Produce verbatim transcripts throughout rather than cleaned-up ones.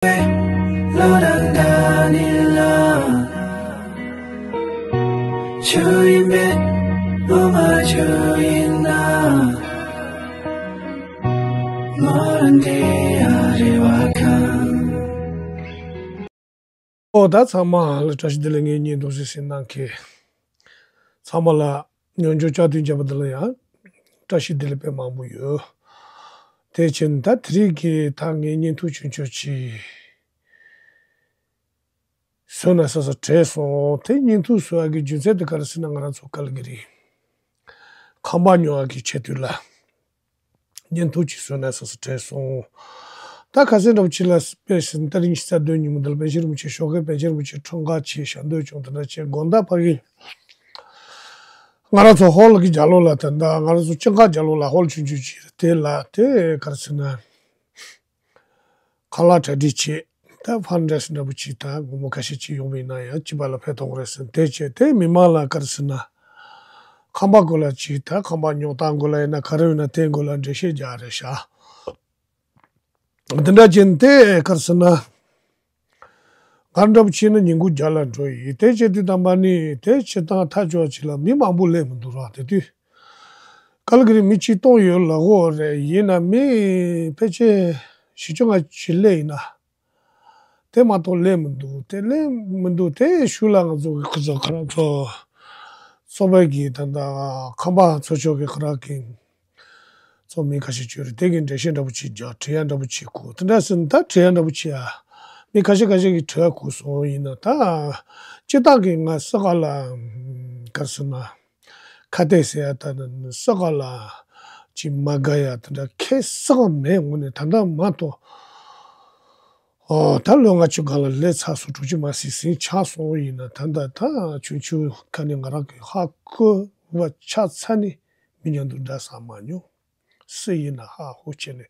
བློ་དང་འདྲ་ནི་ལ། ཆུ་ཡིན་པས་ངོ་མ་ཆུ་ཡིན་ན། ངོ་རང་དེ་ཡང་རེ་བ་ཁང་། ཨོ་ད་ཚང་མ་ལ་བཀྲ་ཤིས་བདེ་ལེགས། ངའི་བརྙན་ཐུང་གཟིགས་གསན་གནང་མཁན་ཚང་མ་ལ། ཉོན་ཆོག་བཅར་དུས་འཇམ་པ་འདི་ལ་ཡང་བཀྲ་ཤིས་བདེ་ལེགས་དཔེ་མང་པོ་ཡོད། དེ་བྱས་ནས་ད་དེ་རིང་གི་ད་ངའི་བརྙན་ཐུང་ཆུང་ཆུང་ཅིག་བཟོས་ན་བཟོ་ས་བྲེལ་སོང་། དེ་བརྙན་ཐུང་བཟོ་ཡག་གི་རྒྱུ་མཚན་དེ་ག་རེ་ཟེར་ན། ང་རང་ཚོ་ཀལ་གི་རི་ཁང་པ་ཉོ་ཡག་གི་ཆེད་དུ་ལ་བརྙན་ཐུང་ཅིག་བཟོས་ན་བཟོ་ས་བྲེལ་སོང་། ད་ཁ་སང་འདྲ་པོ་ཅིག་ལ་དཔེ་ཟིན་ད་རིང་ཕྱི་ཚེས་བདུན་ཉིན་མོ་འདི་ལ་པཎ་ཆེན་རིན་པོ་ཆེ་ཞོགས་ཀས་པཎ་ཆེན་རིན་པོ་ཆེ་འཁྲུངས་སྐར་ཆེད་ཞལ་འདོན་བྱུང་། དེ་འདྲ་བྱས་དགོང་དག་ཕ་གི་ང་རང་ཚོ་ཧོལ་གྱི་རྒྱབ་ལོགས་ལ། ད་ལྟ་ང་རང་ཚོ་སྤྱིལ་ཁང་རྒྱབ་ལོགས་ལ་ཧོལ་ཆུང་ཆུང་ཅིག་རེད། དེ་ལ་དེ་ག་རེ་ཟེར་ན། ཁ་ལག་གྲ་སྒྲིག་བྱས། ད་ཕན་ཌ་རེ་སིང་འདྲ་པོ་ཅིག་ད་སྒོར་མོ་ཁ་ཤས་ཅིག་ཡོང་བ་ཡིན་ན་ཡང་སྤྱི་པ་ལ་ཕན་ཐོགས་རེད་ཟེར། དེ་བྱས་དེ་མི་མང་ལ་ག་རེ་ཟེར་ན། ཁང་པ་སྐོར་ལ་ཅིག་ད་ཁང་པ་ཉོ་སྟངས་སྐོར་ལ་ཡིན་ན། ག་རེ་ཡིན་ན་དེ་སྐོར་ལ་འགྲེལ་བཤད་རྒྱག་རེད་ཤག་དེ་འདྲ་བྱས་ནས་དེ་ག་རེ་ཟེར་ན། ག་འདྲ་པོ་བྱས་ན་ཉིན་གུང་རྒྱབ་ལ་འགྲོ་ཡི། དེ་བྱས་དུས་ཙམ་པ་ནི་དེ་བྱེད་སྟངས་ཐག་ཆོད་ཅིག་ལ་མི་མང་པོ་སླེབས་མི་འདུག་ར། དེ་དུས་ཀལ་གི་རི་མི་ཆིག་སྟོང་ཡོད་ལབ་ཀྱི་ཡོད་རེད། ཡིན་ན་མི་ཕལ་ཆེར་བཞི་བཅུ་ལྔ་བཅུ་ཅིག་སླེབས་ཡིན་ན། དེ་མ་གཏོགས་སླེབས་མི་འདུག་དེ་སླེབས་མི་འདུག་དེ་ཤུལ་ལ་ང་ཚོ་གི་ཁོ་ཚོ་ཁ་རག་ཚོ་ཚོགས་པའི་གི་ད་ལྟ་ཁང་པ་ཚོ་ཆོག་གི་ཁ་རག་གི་ཚོགས་མི་ཁ་ཤས་བྱོས་རེད། དེ་གི་འགྲེལ་བཤད་འདྲ་པོ་ཅིག་རྒྱག་དྲི་བ་འདྲ་པོ་ཅིག་གོ། དེ་འདྲ་ཟེར་ན་ད་དྲི་བ་འདྲ་པོ་ཅིག་ཡ། མི་ཁ་ཤས་ཁ་ཤས་ཀྱིས་དྲི་བ་གོ་སོང་། ཡིན་ན་ད་སྤྱིར་བཏང་གི་ང་སྲིད་ཁ་ལ་ག་རེ་ཟེར་ན། ཁ་གཏད་ཟེར་ཡ་ད་ནི་སྲིད་ཁ་ལ་ཅིག་མ་དགའ་ཡ་དེ་འདྲ་ཁེ་སྲིད་ཁ་མེད། དངོས་གནས་ད་ལྟ་མ་གཏོགས། ཨོ་ད་ལོ་ལྔ་བཅུ་སྒང་ལ་སླེབས་ཚར་སོང་། དྲུག་ཅུ་མ་ཟིན་ཟིན་ཆགས་སོང་། ཡིན་ན་ད་ལྟ་ད་ཆུང་ཆུང་ཁ་ནས་ང་རང་གི་ཧ་གོ་བ་ཆགས་ཚར་ནས་མི་མཉམ་དུ་འདྲ་ས་མ་མྱོང་། སུ་ཡིན་ན་ཧ་ཧུ་བྱས་ནས་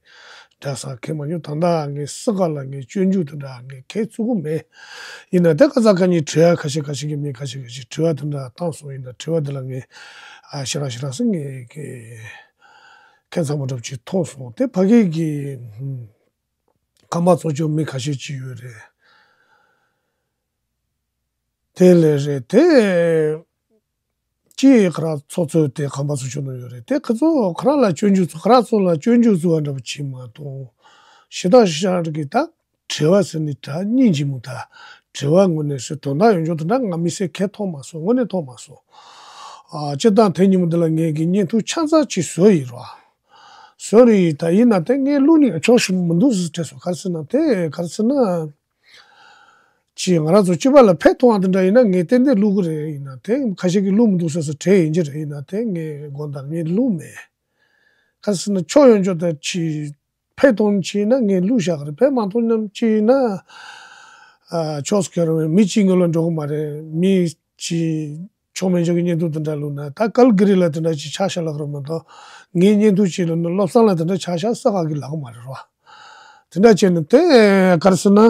འདྲ་ས་ཁེ་མ་མྱོང་། ད་ལྟ་ངས་སྲིད་ཁ་ལ་ངས་སྐྱོན་བརྗོད་དེ་འདྲ་ངས་ཁེ་བཙུགས་གི་མེད། ཡིན་ན་དེ་ཁ་ས་ཁ་ཉིན་དྲི་བ་ཁ་ཤས་ཁ་ཤས་ཀྱི་མི་ཁ་ཤས་ཁ་ཤས་དྲི་བ་དེ་འདྲ་བཏང་སོང་། ཡིན་ན་དྲི་བ་དེ་ལ་ངས་ཨ་ཞེ་དྲག་ཞེ་དྲག་སེ་ངས་ཀྱི་ཁྱད་མཚར་པོ་འདྲ་པོ་ཅིག་མཐོང་སོང་། དེ་ཕ་གི་གི་ཁང་པ་ཚོ་ཆོག་མི་ཁ་ཤས་ཅིག་ཡོད་རེད། དེ་ལས་རེད་དེ། ཅིག་ཁ་རག་ཚོགས་གཙོ་དེ་ཁང་པ་ཚོ་ཆོག་ནང་ཡོད་རེད། དེ་ཁོ་ཚོ་ཁ་རག་ལ་སྐྱོན་བརྗོད་ཚོ་ཁ་རག་ཚོ་ལ་སྐྱོན་བརྗོད་བཟོ་བ་འདྲ་པོ་ཅིག་མ་གཏོགས། ཞེ་དྲག་ཞེ་དྲག་གི་ད་དྲི་བ་ཟེར་ནི་ད་སྙིང་རྗེ་མོ། ད་དྲི་བ་དངོས་གནས་སུ་དོན་དག་ཡོད་འཇོག་དེ་འདྲ་ང་མི་སེར་ཁེ་ཐོག་མ་སོང་། དངོས་གནས་ཐོག་མ་སོང་། ཨ་སྤྱིར་བཏང་དེ་ཉིན་མོ་འདི་ལ་ངས་ཀྱི་བརྙན་ཐུང་ཆ་ཚང་ཅིག་བཟོ་ཡི་རོ། བཟོ་རེ་ཡི་ད་ཡིན་ན་དེ་ངས་བླུག་ནི་ཆོག་ཤི་མི་འདུག་ཟེར་དྲན་སོང་། ག་རེ་ཟེར་ན་དེ་ག་རེ་ཟེར་ན། ཅིག་ང་རང་ཚོ་སྤྱི་པ་ལ་ཕན་ཐོགས་པ་དེ་འདྲ་ཡིན་ན་ངས་ཏན་ཏན་བླུག་གི་རེད། ཡིན་ན་དེ་ཁ་ཤས་ཀྱིས་བླུག་མི་འདུག་ཟེར་ཟེར་དྲན་ཡིན་གྱི་རེད། ཡིན་ན་དེ་ངས་དགོངས་དག་ངས་བླུག་མེད། ག་རེ་ཟེར་ན་ཆོ་ཡོང་ཆོག་ད་ཅིག་ཕན་ཐོགས་ནི་ཅིག་ཡིན་ན་ངས་བླུག་བཞག་གི་རེད། ཕན་མ་ཐོགས་ནི་ཅིག་ཡིན་ན་ཨ་ཆོག་སྐྱོར་བའི་མི་གཅིག་ངོས་ལ་འགྲོ་གི་མ་རེད། མི་གཅིག་ཆོ་མེད་ཆོག་གི་བརྙན་ཐུང་དེ་འདྲ་བླུག་ན་ད་ཀལ་གི་རི་ལ་དེ་འདྲ་ཅིག་ཆ་བཞག་ལབ་ཀྱི་རེད་མ་གཏོགས། ངའི་བརྙན་ཐུང་ཅིག་བླུག་ན་བློ་བཟང་ལ་དེ་འདྲ་ཆ་བཞག་ས་ག་གི་ལབ་གི་མ་རེད་རོ། དེ་འདྲ་བྱས་ནས་དེ་ག་རེ་ཟེར་ན།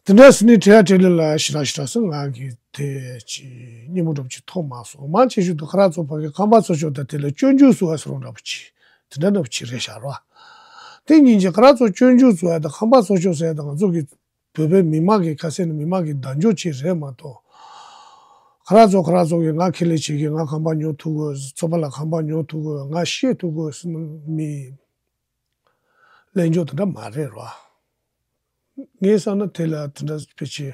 དེ་འདྲ་ཟེར་ནས་དྲི་ཡ་དྲི་ལེ་ལ་ཞེ་དྲག་ཞེ་དྲག་ཟེར་ང་གི་དེ་ཅི་སྙན་མོ་འདྲ་པོ་ཅིག་ཐོབ་མ་སོང་། མང་ཆེ་ཤོས་དུ་ཁ་རག་ཚོ་ཕ་གི་ཁང་པ་ཚོ་ཆོག་ད་དེ་ལ་སྐྱོན་བརྗོད་བཟོ་བ་ཟེར་རོ་འདྲ་པོ་ཅིག་དེ་འདྲ་འདྲ་པོ་ཅིག་རེད་ཤག་རོ། དེ་ཉིན་གྱི་ཁ་རག་ཚོ་སྐྱོན་བརྗོད་བཟོ་ཡ་དང་ཁང་པ་ཚོ་ཆོག་ཟེར་ཡ་དང་ང་ཚོ་གི་བོད་པའི་མི་མང་གི་ཁ་སེང་ནས་མི་མང་གི་བརྡ་འཇོག་ཅིག་རེད་མ་གཏོགས། ཁ་རག་ཚོ་ཁ་རག་ཚོ་གི་ང་ཁེ་ལས་བྱེད་ཀྱི་ང་ཁང་པ་ཉོ་ཐུབ་དགོས། ཚོགས་པ་ལ་ཁང་པ་ཉོ་ཐུབ་དགོས། ང་ཤེས་ཐུབ་དགོས་ཟེར་མི། གླེང་ཕྱོགས་དེ་འདྲ་མ་རེད་རོ། ངས་བསམ་ན་དེ་ལ་དེ་འདྲ་ཕལ་ཆེར་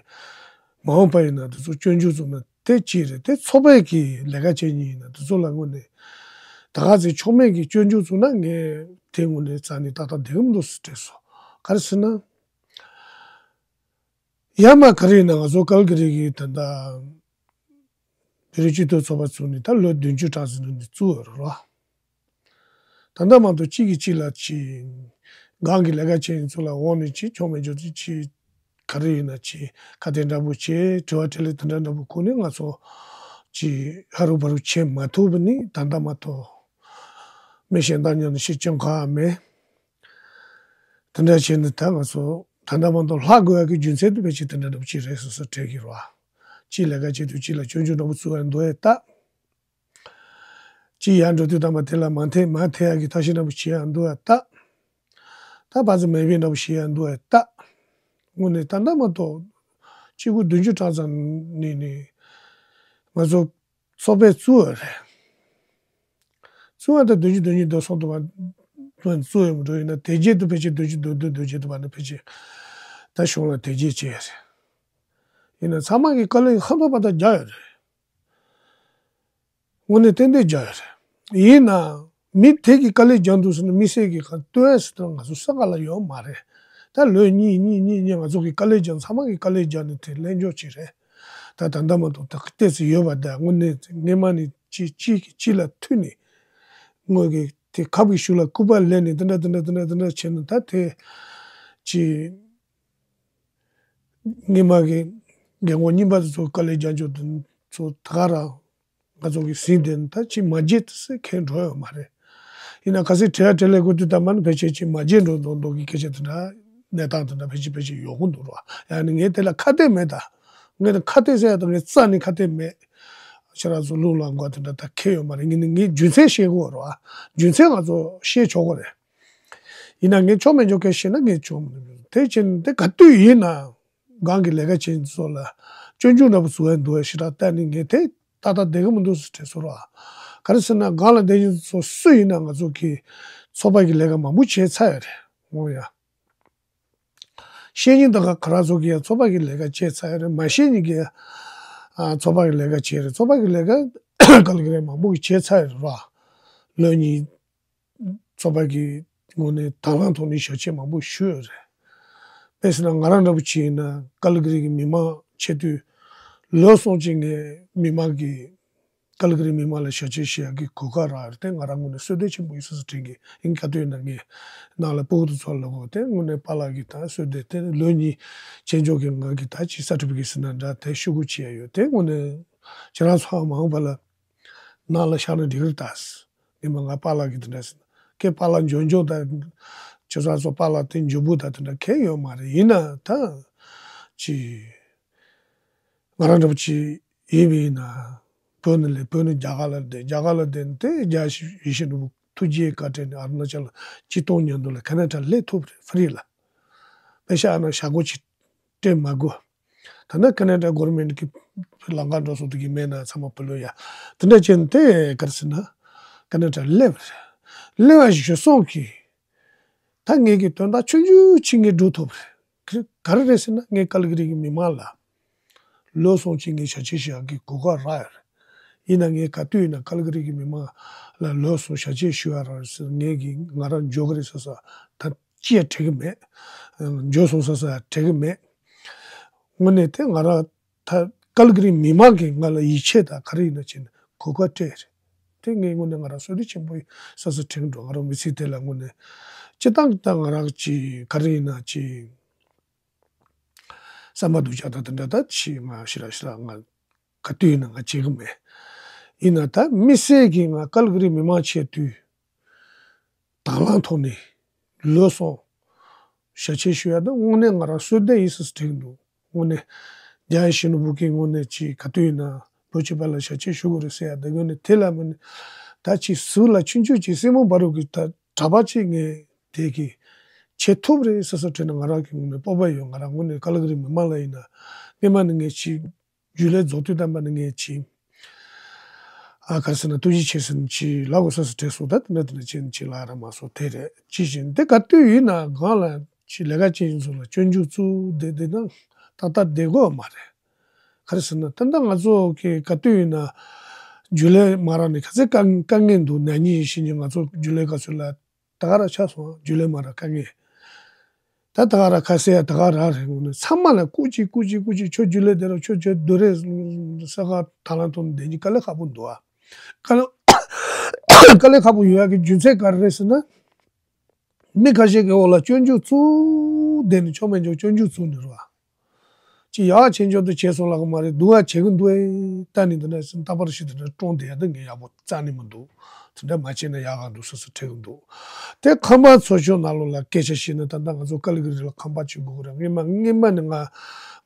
མ་འོངས་པ་ཡིན་ན་དེ་ཚོ་སྐྱོན་བརྗོད་བཟོ་ན་དེ་ཅི་རེད། དེ་ཚོགས་པའི་གི་ལས་ཀ་བྱེད་མཁན་ཡིན་ན་དེ་ཚོ་ལ་དངོས་གནས་ད་ག་ཚོད་ཆོ་མེད་ཀྱི་སྐྱོན་བརྗོད་བཟོ་ན་ངས་དེ་དངོས་གནས་རྩ་ནས་ཏག་ཏག་བསྡད་གི་མི་འདུག་ཟེར་དྲན་སོང་། ག་རེ་ཟེར་ན། ཡ་མ་ག་རེ་ཡིན་ན་ང་ཚོ་ཀལ་གི་རི་གི་ད་ལྟ་བོད་རིགས་སྤྱི་མཐུན་ཚོགས་པ་བཙུགས་ནས་ད་ལོ་བདུན་ཅུ་གྲངས་ཟིན་ནས་བཙུགས་ཡོད་རེད་རོ། ད་ལྟ་མ་གཏོགས་གཅིག་གིས་གཅིག་ལ་ཅིག་སྒང་གི་ལས་ཀ་བྱེད་མཁན་ཚོ་ལ་འོག་ནས་ཅིག་ཆོ་མེད་ཆོག་ཅིག་ཅིག་ག་རེ་ཡིན་ན་ཅིག་ཁ་གཏད་འདྲ་པོ་བྱས། དྲི་བ་དྲིས་ལན་དེ་འདྲ་འདྲ་པོ་ཁུར་ནས་ང་ཚོ་ཅིག་ཧ་རུ་བ་རུ་བྱེད་མ་ཐུབ་པ་ནི་ད་ལྟ་མ་གཏོགས། མི་གཞན་དག་མཉམ་དུ་ཞིག་སྐྱོན་གང་ཡང་མེད། དེ་འདྲ་བྱས་ནས་ད་ང་ཚོ་ད་ལྟ་མ་གཏོགས་ལྷག་དགོས་ཡག་གི་རྒྱུ་མཚན་དེ་ཕལ་ཆེར་དེ་འདྲ་འདྲ་པོ་ཅིག་རེད་སོ་སོ་དྲན་གྱི་རེད་བ། ཅིག་ལས་ཀ་བྱེད་དུས་ཅིག་ལ་སྐྱོན་བརྗོད་འདྲ་པོ་བཙུགས་ཡ་འདུག་ཡ་ལྟ། ཅིག་ཡར་འགྲོ་དུས་དང་པ་དེ་ལ་མ་མཐུན་མ་མཐུན་ཡག་གི་ཐབས་ཤེས་འདྲ་པོ་བྱེད་ཡ་འདུག་ཡ་ལྟ། ད་བར་ཚོ་མེད་པའི་འདྲ་པོ་ཞིག་ཡང་འདུག་ཨེ་ད། དངོས་གནས་ད་ལྟ་མ་གཏོགས་གཅིག་དགུ་བདུན་ཅུ་གྲངས་ཙམ་ནས་ནི་ང་ཚོ་ཚོགས་པའི་གཙོ་བོ་རེད། གཙོ་བོ་ད་བདུན་ཅུ་བདུན་ཅུ་འདུག་སོང་དུ་བ་གཙོ་ཡོད་མ་འགྲོ་ཡིན་ན་དེ་རྗེས་དུ་ཕལ་ཆེར་བདུན་ཅུ་དོན་བདུན་དོན་བརྒྱད་དུ་བ་ནི་ཕལ་ཆེར་ད་གཞུང་ལ་དེ་རྗེས་བྱས་རེད། ཡིན་ན་ཚང་མ་གི་དཀའ་ལས་ཧ་ཐོག་པ་ད་རྒྱག་ཡོད་རེད། དངོས་གནས་ཏན་ཏན་རྒྱག་ཡོད་རེད། ཡིན་ན་མི་དེ་གི་དཀའ་ལས་རྒྱག་འདུག་ཟེར་ན་མི་སེར་གི་གང་ལྟོས་ཟེར་ན་ང་ཚོ་ས་ག་ལ་ཡོད་མ་རེད། ད་ལོ་གཉིས་གཉིས་གཉིས་གཉིས་ང་ཚོ་གི་དཀའ་ལས་རྒྱག་ཚང་མ་གི་དཀའ་ལས་རྒྱག་ནི་དེ་ལན་འཇོག་ཅིག་རེད། ད་ད་ལྟ་མ་གཏོགས་ད་ལྟས་ཚེ་ཡོད་པ་ད་དངོས་གནས་སྔས་མ་ནས་གཅིག་གཅིག་གིས་གཅིག་ལ་མཐུད་ནས་དངོས་གི་དེ་ཁབ་ཀྱི་ཤུགས་ལ་སྐུད་པ་ལེན་ནས་དེ་འདྲ་དེ་འདྲ་དེ་འདྲ་དེ་འདྲ་བྱས་ན་ད་དེ་ཅི་སྔས་མ་གི་རྒན་གོག་རྙིང་པ་དེ་ཚོ་དཀའ་ལས་རྒྱག་འཇོག་དེ་ཚོ་ད་ག་རང་ང་ཚོ་གི་ཟིན་དེ་ད་ཅི་མ་བརྗེད་ཟེར་མཁན་འགྲོ་ཡོད་མ་རེད། ཡིན་ན་ག་ཚོད་བྲེལ་བ་བྲེལ་ལས་དགོས་དུས་ད་མ་ནི་ཕལ་ཆེར་ཅི་མ་བརྗེད་འགྲོ་འགྲོ་འགྲོ་གི་སྐད་ཆ་དེ་འདྲ་གནས་སྟངས་དེ་འདྲ་ཕལ་ཆེར་ཕལ་ཆེར་ཡོང་གི་འདུག་ར། ཡང་ནི་ངས་དེ་ལ་ཁ་གཏད་མེད་ད། ངས་ད་ཁ་གཏད་ཟེར་ཡ་ད་ངས་རྩ་ནས་ཁ་གཏད་མེད། ཁྱེད་རང་ཚོ་ལུང་ལ་འགོ་དེ་འདྲ་ད་ཁེལ་ཡོད་མ་རེད། ངས་ནི་ངས་རྒྱུ་མཚན་བཤད་དགོས་ར། རྒྱུ་མཚན་ང་ཚོ་བཤད་ཆོག་གི་རེད། ཡིན་ན་ངས་ཆོག་མེད་ཆོག་སྐད་བཤད་ན་ངས་ཆོག་མི་འདུག་དེ་བྱས་ནས་དེ་ག་དུས་ཡིན་ན་སྒང་གི་ལས་ཀ་བྱེད་མཁན་ཚོ་ལ་སྐྱོན་འཛུགས་འདྲ་པོ་བཟོ་ཡ་འདུག་བ་ཞེ་དྲག་བལྟས་ནས་ངས་དེ་ཏག་ཏག་བསྡད་ཀྱི་མི་འདུག་ཟེར་དྲན་སོང་ར། ག་རེ་ཟེར་ན་སྒང་ལ་བསྡད་མཁན་ཚོ་སུ་ཡིན་ན་ང་ཚོ་གི་ཚོགས་པ་གི་ལས་ཀ་མང་པོ་བྱས་ཚར་ཡོད་རེད་དངོས་ཡ། ཤེས་མཁན་དག་ག་རང་ཚོ་གི་ཡ་ཚོགས་པ་གི་ལས་ཀ་བྱས་ཚར་ཡོད་རེད། མ་ཤེས་མཁན་གི་ཡ་ཚོགས་པ་གི་ལས་ཀ་བྱས་རེད། ཚོགས་པ་གི་ལས་ཀ་ག་ལ་གི་རེད་མང་པོ་གི་བྱས་ཚར་ཡོད་རེད་ར། ལོ་གཉིས། ཚོགས་པ་གི་ངོས་ནས་དང་བླངས་ཐོག་ནས་ཞབས་ཕྱི་མང་པོ་ཞུས་ཡོད་རེད། དཔེ་ཟེར་ན་ང་རང་འདྲ་པོ་ཅིག་ཡིན་ན་ཀལ་གི་རི་གི་མི་མང་ཆེ་དུས་ལོ་གསུམ་ཅིག་ངས་མི་མང་གི་ཀལ་གི་རི་མི་མང་ལ་ཞབས་ཕྱི་ཞུ་ཡག་གི་གོ་སྐབས་རག་ཡོད་རེད། དེ་ང་རང་ངོས་ནས་བསོད་བདེ་ཆེན་པོ་ཡིན་ས་ས་དྲན་གི་ཡིན། ག་དུས་ཡིན་ན་ངས་ནང་ལ་སྤུ་གུ་དེ་ཚོ་ལ་གོ་དེ་དངོས་གནས་པཱ་ལགས་ཀྱི་ད་བསོད་བདེ་དེ་ལོ་གཉིས་བྱེད་འཇོག་གི་ང་གི་ད་ཅིག་ས་ཁྲི་པ་གི་ཟེར་ན་འདྲ་དེ་ཤོག་གུ་ཅིག་ཡ་ཡོད། དེ་དངོས་གནས་ཁྱེད་རང་ཚོ་མ་འོངས་པ་ལ་ནང་ལ་ཤར་ན་འགྲིག་གི་རེད་ད། ངས་མ་ང་པཱ་ལགས་ཀྱི་དེ་འདྲ་ཟེར་ན་ཁྱེད་པཱ་ལགས་འཇོན་འཇོན་ད་ཁྱེད་ཚོ་ཚོ་པཱ་ལགས་དེ་འཇོན་པོ་ད་དེ་འདྲ་ཁྱད་ཡོད་མ་རེད། ཡིན་ན་ད་ཅི་ང་རང་འདྲ་པོ་ཅི་ཡིན་པ་ཡིན་ན་བོད་ནས་ལས་བོད་ནས་རྒྱ་གར་ལ་བསྡད། རྒྱ་གར་ལ་བསྡད་ནས་དེ་རྒྱལ་སྲས་ཡིད་བཞིན་ནོར་བུ་ཐུགས་རྗེ་བཀའ་དྲིན་ནས་ཨ་རུ་ན་ཅལ་ལ་སྤྱི་གཏོང་མཉམ་དུ་ལ་ཁ་ན་ཌ་སླེབས་ཐུབ་རེད་ཧྥི་རི་ལ། པེ་ཤ་ཨ་ན་ཤ་སྒོ་ཅིག་སྤྲད་མ་དགོས། ད་ནི་ཁ་ན་ཌ་གོར་མེན་གི་ལམ་ཁ་འགྲོ་སོང་དུ་གི་མེད་ན་ཚང་མ་བུ་ལོ་ཡ། དེ་འདྲ་བྱས་ནས་དེ་ག་རེ་ཟེར་ན་ཁ་ན་ཌ་སླེབས་རེད། སླེབས་པ་ཞུ་སོང་གི་ད་ངས་ཀྱི་དོན་དག་ཆུང་ཆུང་ཅིག་ངས་སྒྲུབ་ཐུབ་རེད། ག་རེ་རེད་ཟེར་ན་ངས་ཀལ་གི་རི་གི་མི་མང་ལ་ལོ་གསུམ་ཅིག་ངས་ཞབས་ཕྱི་ཞུ་ཡག་གི་གོ་སྐབས་རག་ཡོད་རེད། ཡིན་ན་ངས་ག་དུས་ཡིན་ན་ཀལ་གི་རི་གི་མི་མང་ལ་ལོ་གསུམ་ཞབས་ཕྱི་ཞུ་ཡག་རག་རེད་ཟེར་ངས་ཀྱི་ང་རང་འཇོག་གི་རེད་ཟེར་ས་ད་ཅི་ཡང་དྲན་གི་མེད། འཇོག་སོང་ཟེར་ས་ཡང་དྲན་གི་མེད། དངོས་གནས་དེ་ང་རང་ད་ཀལ་གི་རི་མི་མང་གིས་ང་ལ་ཡིད་ཆེས་དང་ག་རེ་ཡིན་ན་བྱས་ནས་གོ་སྐབས་སྤྲད་རེད། དེ་ངས་དངོས་གནས་ང་རང་བསོད་བདེ་ཆེན་པོ་ཡིན་ས་ས་དྲན་འགྲོ། ང་རང་མི་ཚེ་དེ་ལ་དངོས་གནས་སྤྱི་བཏང་གི་ད་ང་རང་གི་ག་རེ་ཡིན་ན་ཅི་བསམ་པ་སྡུག་ཅག་ད་དེ་འདྲ་ད་ཅི་ང་ཞེ་དྲག་ཞེ་དྲག་ང་ག་དུས་ཡིན་ན་ང་བྱེད་གི་མེད། ཡིན་ན་ད་མི་སེར་གྱིས་ང་ཀལ་གི་རི་མི་མང་ཆེ་དུས་དང་བླངས་ཐོག་ནས་ལོ་གསུམ་ཞབས་ཕྱི་ཞུ་ཡ་ད་དངོས་གནས་ང་རང་བསོད་བདེ་ཡིན་ས་ས་དྲན་གི་འདུག་དངོས་གནས་རྒྱལ་ཡུམ་ཆེན་པོ་གི་དངོས་གནས་ཅིག་ག་དུས་ཡིན་ན་ལོ་གཅིག་པ་ལ་ཞབས་ཕྱི་ཞུ་དགོས་རེད་ཟེར་ཡ་ད་དངོས་གནས་དེ་ལ་དངོས་གནས་ད་ཅིག་ཟུར་ལ་ཆུང་ཆུང་ཅིག་སྲིང་མོ་བར་དུ་གི་ད་གྲྭ་པ་ཅིག་ངས་དེ་གི་བྱེད་ཐུབ་རེད་ཟེར་ས་དྲན་ན་ང་རང་གི་དངོས་གནས་སྤོབས་པ་ཡོད། ང་རང་དངོས་གནས་ཀལ་གི་རི་མི་མང་ལ་ཡིན་ན་སྔས་མ་ནས་ངས་ཅིག་རྒྱུན་ལས་རྫོགས་དུས་ཙམ་པ་ནས་ངས་ཅིག་ཨ་ག་རེ་ཟེར་ན་ཐུགས་རྗེ་ཆེ་ཟེར་ནས་ཅིག་ལབ་དགོས་ས་ས་དྲན་སོང་། ད་དེ་འདྲ་དེ་འདྲ་བྱས་ནས་ཅིག་ལབ་ར་མ་སོང་། དེ་རེད། ཅི་བྱེད་འདི་ག་དུས་ཡིན་ན་སྒང་ལ་ཅིག་ལས་ཀ་བྱེད་མཁན་ཚོ་ལ་སྐྱོན་འཛུགས་བཙུགས་བསྡད་བསྡད་ན་ཏག་ཏག་བསྡད་དགོས་མ་རེད། ག་རེ་ཟེར་ན་ད་ལྟ་ང་ཚོ་གི་ག་དུས་ཡིན་ན་རྒྱུན་ལས་མ་རག་ནས་ག་ཚོད་དཀའ་དཀའ་ངལ་འདུག་ན་ནིང་ཕྱི་ཉིན་ང་ཚོ་རྒྱུན་ལས་ག་ཚོད་ལ་ད་ག་རང་ཆགས་སོང་། རྒྱུན་ལས་མ་རག་དཀའ་ངལ། ད་ད་ག་རང་ཁ་གསལ་ཡ་ད་ག་རང་རེད། དངོས་གནས་ཚང་མ་ལ་སྐུ་མཁྱེན་སྐུ་མཁྱེན་སྐུ་མཁྱེན་ཁྱོད་རྒྱུན་ལས་བསྡད་རོགས། ཁྱོད་ཁྱོད་སྡོད་རེད་ས་ག་དང་བླངས་ཐོག་ནས་བསྡད་རྒྱུ་དཀའ་ལས་ཁག་པོ་འདུག་ཨ། དཀའ་ལས་དཀའ་ལས་ཁག་པོ་ཡོད་ཡ་གི་རྒྱུ་མཚན་ག་རེ་རེད་ཟེར་ན། མི་ཁ་ཤས་ཀྱི་འོག་ལ་སྐྱོན་འཛུགས་བཙུགས་བསྡད་ནས་ཆོག་མེད་ཆོག་སྐྱོན་འཛུགས་བཙུགས་ནས་རོ། ཅི་ཡག་ཆེ་ཆུང་དུ་བྱས་སོང་ལབ་གི་མ་རེད། སྡུག་ཡག་བྱེད་གི་འདུག་ཨེ། ད་ནི་འདི་འདྲ་ཟིན་རྟག་པར་ཞིག་འདི་འདྲ་བཀྲོངས་བསྡད་ཡ་ད་ངས་ཡག་པོ་རྩ་ནས་མི་འདུག་དེ་འདྲ་མ་བྱས་ན་ཡག་ག་འདུག་སོ་སོ་དྲན་གི་འདུག་དེ་ཁང་པ་ཚོ་ཆུང་ནང་ལོགས་ལ་སྐད་ཆ་བཤད་ན་ད་ལྟ་ང་ཚོ་ཀལ་གི་རི་ལ་ཁང་པ་གཅིག་དགོས་གི་རེད། སྔོན་མ་སྔོན་མ་ནས་ང་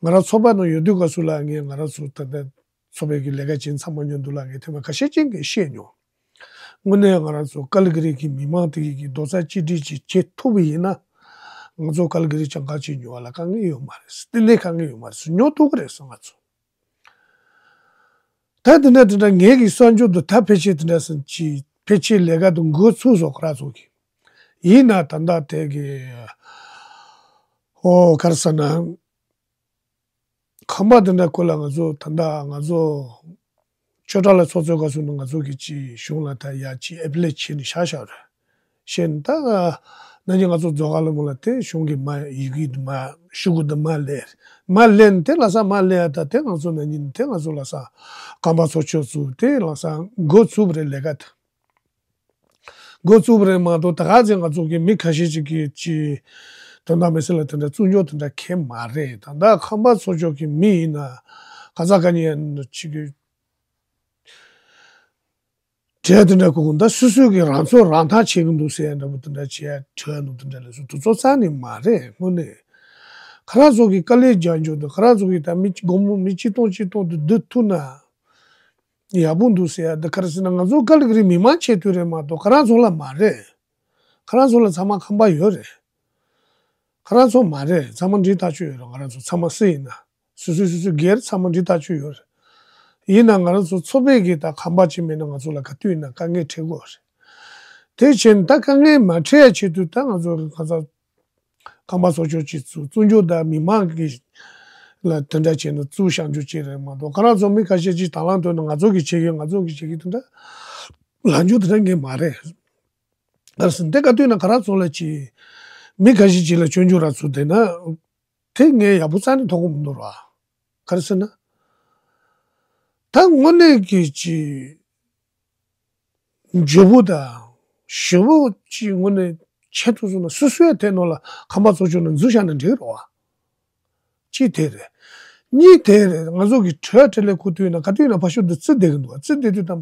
ང་རང་ཚོགས་པ་ནང་ཡོད་དུས་སྐབས་སུ་ལ་ངས་ང་རང་ཚོ་ད་ལྟ་ཚོགས་པའི་གི་ལས་ཀ་བྱེད་ཚང་མ་མཉམ་དུ་ལ་ངས་ཐེངས་མ་ཁ་ཤས་ཅན་གྱིས་བཤད་མྱོང་། དངོས་གནས་ང་རང་ཚོ་ཀལ་གི་རི་གི་མི་མང་དེ་གི་རྡོག་རྩ་གཅིག་སྒྲིལ་ཅིག་བྱེད་ཐུབ་པ་ཡིན་ན། ང་ཚོ་ཀལ་གི་རི་སྤྱང་ཀ་ཅིག་ཉོ་བ་ལ་དཀའ་ངལ་ཡོད་མ་རེད། དེ་ནས་དཀའ་ངལ་ཡོད་མ་རེད། ཉོ་ཐུབ་ཀྱི་རེད་ཟེར། ང་ཚོ་ད་དེ་འདྲ་དེ་འདྲ་ངེད་ཀྱི་གསར་འགྱུར་དུ་ད་ཕལ་ཆེར་དེ་འདྲ་ཟེར་གྱི་ཕལ་ཆེར་ལས་ཀ་དུ་འགོ་ཚུགས་སོང་། ཁོ་རང་ཚོ་གི་ཡིན་ན་ད་ལྟ་དེ་གི་ཨོ་ག་རེ་ཟེར་ན། ཁང་པ་དེ་འདྲ་ཁུལ་ལ་ང་ཚོ་ད་ལྟ་ང་ཚོ་ཆོས་གྲྭ་ལ་ཚོགས་གཙོས་ག་ཚོད་ནས་ང་ཚོ་གི་ཅི་གཞུང་ལ་ད་ཡ་ཅི་ཨེ་པི་ལེ་བྱས་ནས་བཞག་བཞག་རེད། བྱས་ནས་ད་ན་ནིང་ང་ཚོ་རྫོང་ཁ་ལ་མོ་ལ་དེ་གཞུང་གི་མ་ཡི་གེ་དུ་མ་ཤོག་གུ་དུ་མ་ལེན། མ་ལེན་དེ་ལ་ས་མ་ལེན་ཡ། ད་དེ་ང་ཚོ་ན་ནིང་དེ་ང་ཚོ་ལ་ས་ཁང་པ་ཚོགས་ཆོས་ཚུགས་དེ་ལ་ས་འགོ་ཚུགས་པ་རེད། ལས་ཀ་དེ། འགོ་བཙུགས་པ་རེད་མ་གཏོགས། ད་ག་ཚོད་ང་ཚོ་གི་མི་ཁ་ཤས་ཅིག་གིས་ཅི་དོན་དག་མི་སེར་ལ་དེ་འདྲ་བཙུགས་འཇོག་དེ་འདྲ་མཁན་མ་རེད། ད་ལྟ་ཁང་པ་ཚོགས་ཆོས་ཀྱི་མི་ཡིན་ན་ག་ས་ག་ནས་ཡང་ཅིག་གི་གྲས་དེ་འདྲ་གོ་གི་འདུག་སོ་སོ་གི་རང་ཚོད་རང་ཐག་ཆད་གི་འདུག་ཟེར་ཡ་འདྲ་པོ་དེ་འདྲ་བྱས་ཡ་གྲས་འདུག་དེ་འདྲ་ལས་སུ་དུ་ཚོགས་རྩ་ནས་མ་རེད། དངོས་གནས་ཁོ་རང་ཚོ་གི་དཀའ་ལས་རྒྱག་འཇོག་དང་ཁོ་རང་ཚོ་གི་ད་མི་སྒོར་མོ་མི་གཅིག་སྟོང་གཅིག་སྟོང་དུ་བསྡུ་ཐུབ་ན། ཡག་པོ་འདུག་ཟེར་ཡ་འདི་ག་རེ་ཟེར་ན། ང་ཚོ་ཀལ་གི་རི་མི་མང་ཆེ་དུས་རེད་མ་གཏོགས་ཁོ་རང་ཚོ་ལ་མ་རེད། ཁོ་རང་ཚོ་ལ་ཚང་མ་ཁང་པ་ཡོད་རེད། ཁོ་རང་ཚོ་མ་རེད། ཚང་མ་འགྲིག་ཐག་ཆོད་ཡོད་རེད། ང་རང་ཚོ་ཚང་མ་སུ་ཡིན་ན། སོ་སོའི་སོ་སོའི་སྒེར་ཚང་མ་འགྲིག་ཐག་ཆོད་ཡོད་རེད། ཡིན་ན་ང་རང་ཚོ་ཚོགས་པའི་གི་ད་ཁང་པ་ཅིག་མེད་ན་ང་ཚོ་ལ་ག་དུས་ཡིན་ན་དཀའ་ངལ་འཕྲད་དགོས་རེད། དེ་བྱས་ན་ད་དཀའ་ངལ་མ་འཕྲད་ཡ་ཆེད་དུ་ད་ང་ཚོ་ག་ཚ། ཁང་པ་ཚོགས་ཆོས་ཅིག་བཙུགས་བཙུགས་འཇོག་དང་མི་མང་གི་ལ་དེ་འདྲ་བྱས་ནས་བཙུགས་བཞག་འཇོག་ཅིག་རེད་མ་གཏོགས། ཁོ་རང་ཚོ་མི་ཁ་ཤས་ཅིག་དང་བླངས་ཐོག་ནས་ང་ཚོ་གིས་བྱེད་ཀྱི་ང་ཚོ་གིས་བྱེད་ཀྱི་དེ་འདྲ་ལངས་རྒྱུ་དེ་འདྲ་ངས་མ་རེད། ག་རེ་ཟེར་ན་དེ་ག་དུས་ན་ཁོ་རང་ཚོ་ལ་ཅིག་མི་ཁ་ཤས་ཅིག་ལ་སྐྱོན་བརྗོད་ར་ཚུགས་བསྡད་ན་དེ་ངས་ཡག་པོ་རྩ་ནས་མཐོང་གི་མི་འདུག་ར། ག་རེ་ཟེར་ན་ད་དངོས་གནས་ཀྱི་ཅིག་འཇོན་པོ་དང་ཞེ་པོ་ཅིག་དངོས་གནས་ཆེ་མཐོང་སོང་ན་སོ་སོའི་དེ་ནང་ལ་ཁང་པ་ཚོགས་ཆོས་ནང་འཛུལ་བཞག་ན་འགྲིག་རེད་བ། གཅིག་དེ་རེད། གཉིས་དེ་རེད། ང་ཚོ་གི་གྲོས་འཕྲིན་ལས་ཁུ་དུས་ན་ག་དུས་ན་ཕ་ཤོད་དུ་རྩི་བསྡད་གི་འདུག་རྩི་བསྡད་དུས་དམ་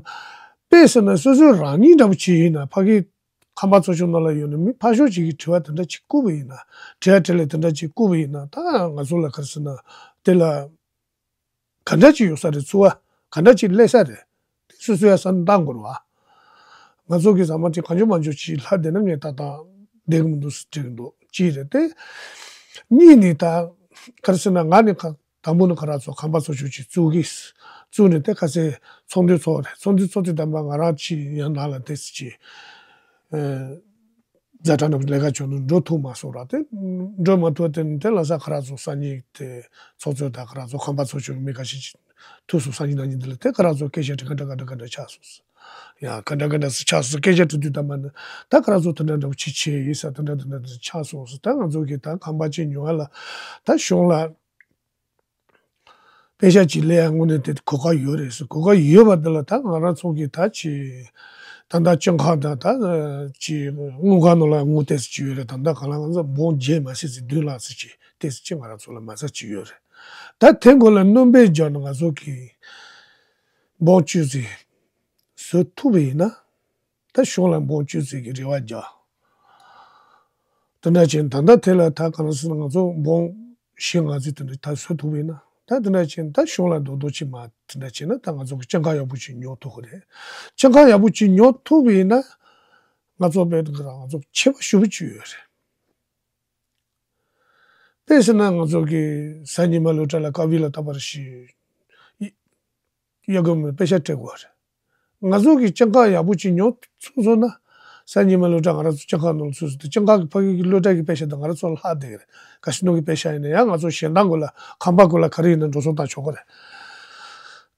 དཔེ་ཟེར་ན་སོ་སོའི་རང་ཉིད་འདྲ་པོ་ཅིག་ཡིན་ན་ཕ་གི་ཁང་པ་ཚོགས་ཆོས་ནང་ལ་ཡོད་ན་མི་ཕ་ཤོད་ཅིག་གི་དྲི་བ་དེ་འདྲ་ཅིག་བསྐུར་བ་ཡིན་ན་གྲོས་འཕྲིན་ལས་དེ་འདྲ་ཅིག་བསྐུར་བ་ཡིན་ན་ད་ང་ཚོ་ལ་ག་རེ་ཟེར་ན་དེ་ལ། ག་འདྲ་ཅིག་ཡོད་ས་རེད། འཚོ་བ་ག་འདྲ་ཅིག་སླེབས་ས་རེད། དེ་སོ་སོ་ཡ་བསམ་བློ་བཏང་དགོས་རེད་བ། ང་ཚོ་གི་ཟ་མ་དེ་གང་བྱུང་མང་བྱུང་ཅིག་ལྷག་བསྡད་ན་ངས་ཏག་ཏག་བསྡད་གི་མི་འདུག་ཟེར་དྲན་གི་འདུག་གཅིག་རེད་དེ། གཉིས་ནི་ད་ག་རེ་ཟེར་ན་ང་ནི་ཁ་དང་པོ་ནི་ཁོ་རང་ཚོ་ཁང་པ་ཚོགས་ཆོས་ཅིག་བཙུགས་གི་བཙུགས་ནས་དེ་ཁ་སང་ཚོགས་འདུ་ཚོགས་རེད། ཚོགས་འདུ་ཚོགས་དུས་དམ་པ་ང་རང་ཅིག་ཡང་ནང་ལ་དེ་ཅིག་ཨ། ཛ་དྲག་ནང་ལས་ཀ་བྱུང་ནས་འགྲོ་ཐུབ་མ་སོང་ར། དེ་འགྲོ་མ་ཐུབ་དེ་དེ་ལ་ས་ཁོ་རང་ཚོ་སང་ཉིན་དེ་ཚོགས་གཙོ་དང་ཁོ་རང་ཚོ་ཁང་པ་ཚོགས་ཆོས་མི་ཁ་ཤས་ཅིག་ཐུག་སོང་། སང་ཉིན་གནངས་ཉིན་དེ་ལ་དེ་ཁོ་རང་ཚོ་སྐད་ཆ་དྲི་ག་འདྲ་ག་འདྲ་ག་འདྲ་ཆགས་སོང་ཟེར། ཡ་ག་འདྲ་ག་འདྲ་ཟེར་ཆགས་སོང་། སྐད་ཆ་དྲི་དུས་ད་མ་ནི་ད་ཁོ་རང་ཚོ་དེ་འདྲ་འདྲ་པོ་ཅིག་བྱས་ཡིན་ས་དེ་འདྲ་དེ་འདྲ་དེ་ཆགས་སོང་ཟེར། ད་ང་ཚོ་གི་ད་ཁང་པ་ཅིག་ཉོ་བ་ལ་ད་གཞུང་ལ། པེ་ཤ་ཅིག་ལེན་ཡ་དངོས་གནས་དེ་གོ་སྐབས་ཡོད་རེད་ཟེར། གོ་སྐབས་ཡོད་པ་འདི་ལ་ད་ང་རང་ཚོ་གིས་ད་ཅི་ད་ལྟ་སྤྱི་ཁང་དང་ད་ཅི་དངུལ་ཁང་ནང་ལ་དངུལ་ཏོག་ཙམ་ཅིག་ཡོད་རེད། ད་ལྟ་གང་ལ་ང་ཚོ་འབུམ་བརྒྱད་མ་ཟིན་ཙམ་བདུན་ལྷག་ཙམ་ཅིག་ཏོག་ཙམ་ཅིག་ང་རང་ཚོ་ལ་མ་རྩ་ཅིག་ཡོད་རེད། ད་དེ་མགོ་ལ་སྣོན་པ་རྒྱག་ནས་ང་ཚོ་གིས་འབུམ་བཅུ་ཙམ་བཟོ་ཐུབ་པ་ཡིན་ན། ད་གཞུང་ལ་འབུམ་བཅུ་ཙམ་གྱི་རེ་བ་རྒྱག་དེ་འདྲ་བྱས་ད་ལྟ་དེ་ལ་ད་ག་རེ་ཟེར་ན་ང་ཚོ་འབུམ་བཞི་ལྔ་ཙམ་དེ་འདྲ་ད་བཟོ་ཐུབ་པ་ཡིན་ན། ད་དེ་འདྲ་བྱས་ད་གཞུང་ལ་རྡོག་རྡོག་ཅིག་མ་དེ་འདྲ་བྱས་ན་ད་ང་ཚོ་གི་སྤྱི་ཁང་ཡག་པོ་ཅིག་ཉོ་ཐུབ་ཀྱི་རེད། སྤྱི་ཁང་ཡག་པོ་ཅིག་ཉོ་ཐུབ་པ་ཡིན་ན་ང་ཚོ་དཔེ་ང་ཚོ་ཁྱད་པར་ཞེ་པོ་ཅིག་ཡོད་རེད། དཔེ་ཟེར་ན་ང་ཚོ་གི་གཟའ་ཉི་མ་སློབ་གྲྭ་ལ་ཀ་བི་ལ་ལྟ་བར་ཞིག་ཡ་གི་མོ་པེ་ཤ་སྤྲད་དགོས་རེད། ང་ཚོ་གི་སྤྱི་ཁང་ཡག་པོ་ཅིག་ཉོ་ཚུགས་སོང་ན། གཟའ་ཉི་མ་སློབ་གྲྭ་ང་རང་ཚོ་སྤྱི་ཁང་ནང་ཚུགས་སོང་དུས་སྤྱི་ཁང་གི་ཕ་གི་གི་སློབ་གྲྭ་གི་པེ་ཤ་དང་ང་རང་ཚོ་ལ་ལྷག་བསྡད་ཀྱི་རེད། ཀ་སི་ནོ་གི་པེ་ཤ་ཡིན་ན་ཡང་ང་ཚོ་གཞན་དང་གུ་ལ་ཁང་པ་གུ་ལ་ག་རེ་ཡིན་ན་འགྲོ་སོང་བཏང་ཆོག་གི་རེད།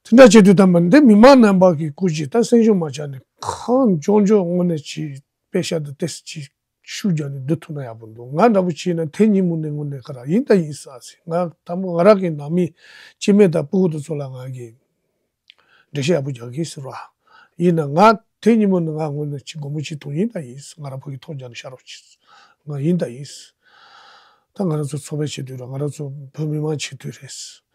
དེ་འདྲ་བྱེད་དུས་ད་མ་འདི་མི་མང་རྣམ་པ་གི་སྐུ་མཁྱེན་ད་སེམས་ཤུགས་མ་ཆག་ནས་གང་མགྱོགས་མགྱོགས་དངོས་གནས་ཅིག་པེ་ཤ་དང་ཏོག་ཙམ་ཅིག་ཤུགས་རྒྱག་ནས་བསྡུ་ཐུབ་ན་ཡག་པོ་འདུག་ང་འདྲ་པོ་བྱས་ན་དེ་ཉིན་མོ་ནས་དངོས་གནས་ག་ར་ཡིན་ད་ཡིན་ཟེར། ང་དང་པོ་ང་རང་གི་ནང་མི་སྐྱེ་དམན་དང་སྤུ་གུ་དེ་ཚོ་ལ་ང་གིས་འགྲེལ་བཤད་ཡག་པོ་རྒྱག་གི་ཟེར་བ། ཡིན་ན་ང་དེ་ཉིན་མོ་ནས་ང་དངོས་གནས་ཅིག་སྒོར་མོ་ཅིག་ཐོངས་ཡིན་ད་ཡིན་ཟེར། ང་རང་ཕ་གི་ཐོངས་རྒྱག་ནས་ཤ་རོགས་བྱེད་ཟེར། ང་ཡིན་ད་ཡིན་ཟེར། ད་ང་རང་ཚོ་ཚོགས་པའི་ཆེད་དུ་རེད། ང་རང་ཚོ་བོད་མི་མང་ཆེད་དུ་རེད་ཟེར།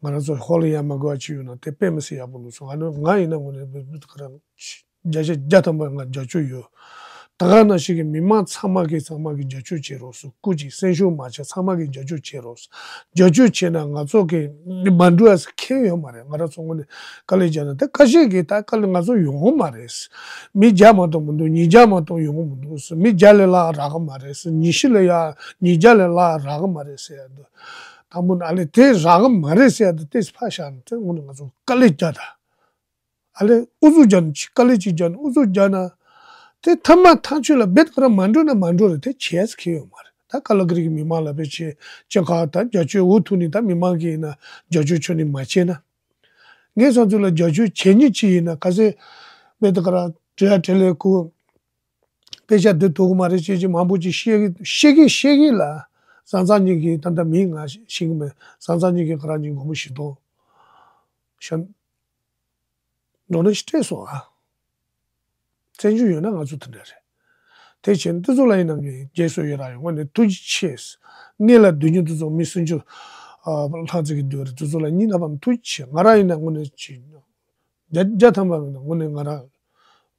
ང་རང་ཚོ་ཧོལ་ཡ་མ་དགོས་པ་ཅིག་ཡོད་ན་དེ་དཔེ་མི་སྲིད་ཡག་པོ་འདུག་ཟེར། ང་ནི་ང་ཡིན་ན་དངོས་གནས་བོད་མི་ག་ར་བརྒྱ་ཆ་བརྒྱ་ཐམ་པ་ང་རྒྱབ་སྐྱོར་ཡོད། ད་ག་ནང་བཞིན་གྱི་མི་མང་ཚང་མ་གིས་ཚང་མ་གིས་རྒྱབ་སྐྱོར་བྱེད་རོགས་སུ། སྐུ་མཁྱེན། སེམས་ཤུགས་མ་ཆག། ཚང་མ་གིས་རྒྱབ་སྐྱོར་བྱེད་རོགས་སུ། རྒྱབ་སྐྱོར་བྱས་ན་ང་ཚོ་གི་མ་འགྲོ་ཡ་ཟེར་མཁན་ཡོད་མ་རེད། ང་རང་ཚོ་དངོས་གནས་དཀའ་ལས་རྒྱག་ན། ད་ཁ་ཤས་ཀྱིས་ད་དཀའ་ལས་ང་ཚོ་ཡོང་གི་མ་རེད། མི་བརྒྱ་མ་གཏོགས་མི་འདུག། ཉིས་བརྒྱ་མ་གཏོགས་ཡོང་གི་མི་འདུག། མི་བརྒྱ་ལས་ལྷག་རག་གི་མ་རེད། ཉི་ཤུ་ལས་ཡ་ཉིས་བརྒྱ་ལས་ལྷག་རག་གི་མ་རེད་ཟེར་ཡ་འདུག། དང་པོ་ནི་ཨ་ལས་དེ་རག་གི་མ་རེད་ཟེར་ཡ་འདུག། དེ་ཕར་བཞག་ན་དེ་དངོས་གནས་ང་ཚོ་དཀའ་ལས་རྒྱག་ད། ཨ་ལས་ཨུ་ཚུགས་རྒྱག་ན་ཅིག། དཀའ་ལས་ཅིག་རྒྱག་ན་ཨུ་ཚུགས་རྒྱག་ན། དེ་མཐའ་མ་མཐའ་མཇུག་ལ་རྦད་དེ་ག་རང་མ་འགྲོ་ན་མ་འགྲོ་རེད། དེ་བྱས་ཟེར་མཁན་ཡོད་མ་རེད། ད་ཀ་ལ་ཀི་རི་གི་མི་མང་ལ་རྦད་དེ་སྤྱི་ཁ་ད་རྒྱབ་སྐྱོར་འུ་ཐུག་ནས་ད་མི་མང་གིས་ཡིན་ན་རྒྱབ་སྐྱོར་ཁྱོན་ནས་མ་བྱས་ན། ངའི་བསམ་ཚུལ་ལ་རྒྱབ་སྐྱོར་བྱེད་མཁན་ཅིག་ཡིན་ན། ག་ཚོད་རྦད་དེ་ག་རང་བྲེལ་ཡ་བྲེལ་ལས་ཁུ། དཔེ་ཆ་འདི་ཐུག་གི་མ་རེད་ཅེས་ཅིག་མང་པོ་ཅིག་བཤད་ཀྱི་བཤད་ཀྱི་བཤད་ཀྱི་ལ། བཟང་བཟང་གཉིས་ཀྱིས་ད་ལྟ་མིང་ང་ཤེས་ཀྱི་མེད། བཟང་བཟང་གཉིས་ཀྱིས་ཁོ་རང་གཉིས་སྒོར་མོ་བཞི་སྟོང་བཞག་འགྲོ་ནས་སྤྲད་སོང་ཨ། བཙན་བྱོལ་ཡོད་ན་ང་ཚོ་དེ་འདྲ་རེད། དེ་བྱས་ན་དེ་ཚོ་ལ་ཡིན་ན་ངས་རྒྱལ་སྲས་ཡོད་ར་ཡོད། དངོས་གནས་ཐུགས་རྗེ་ཆེ། ངེད་ལ་སྡུག་བསྔལ་དེ་ཚོ་མི་སུམ་ཅུ་ལྷག་ཙམ་གྱི་སྡུག་རེད། དེ་ཚོ་ལ་སྙིང་ཐག་པ་ནས་ཐུགས་རྗེ་ཆེ། ང་རང་ཡིན་ན་དངོས་གནས་ཅིག་བརྒྱ་བརྒྱ་ཐམ་པ་མིན་ན་དངོས་གནས་ང་རང་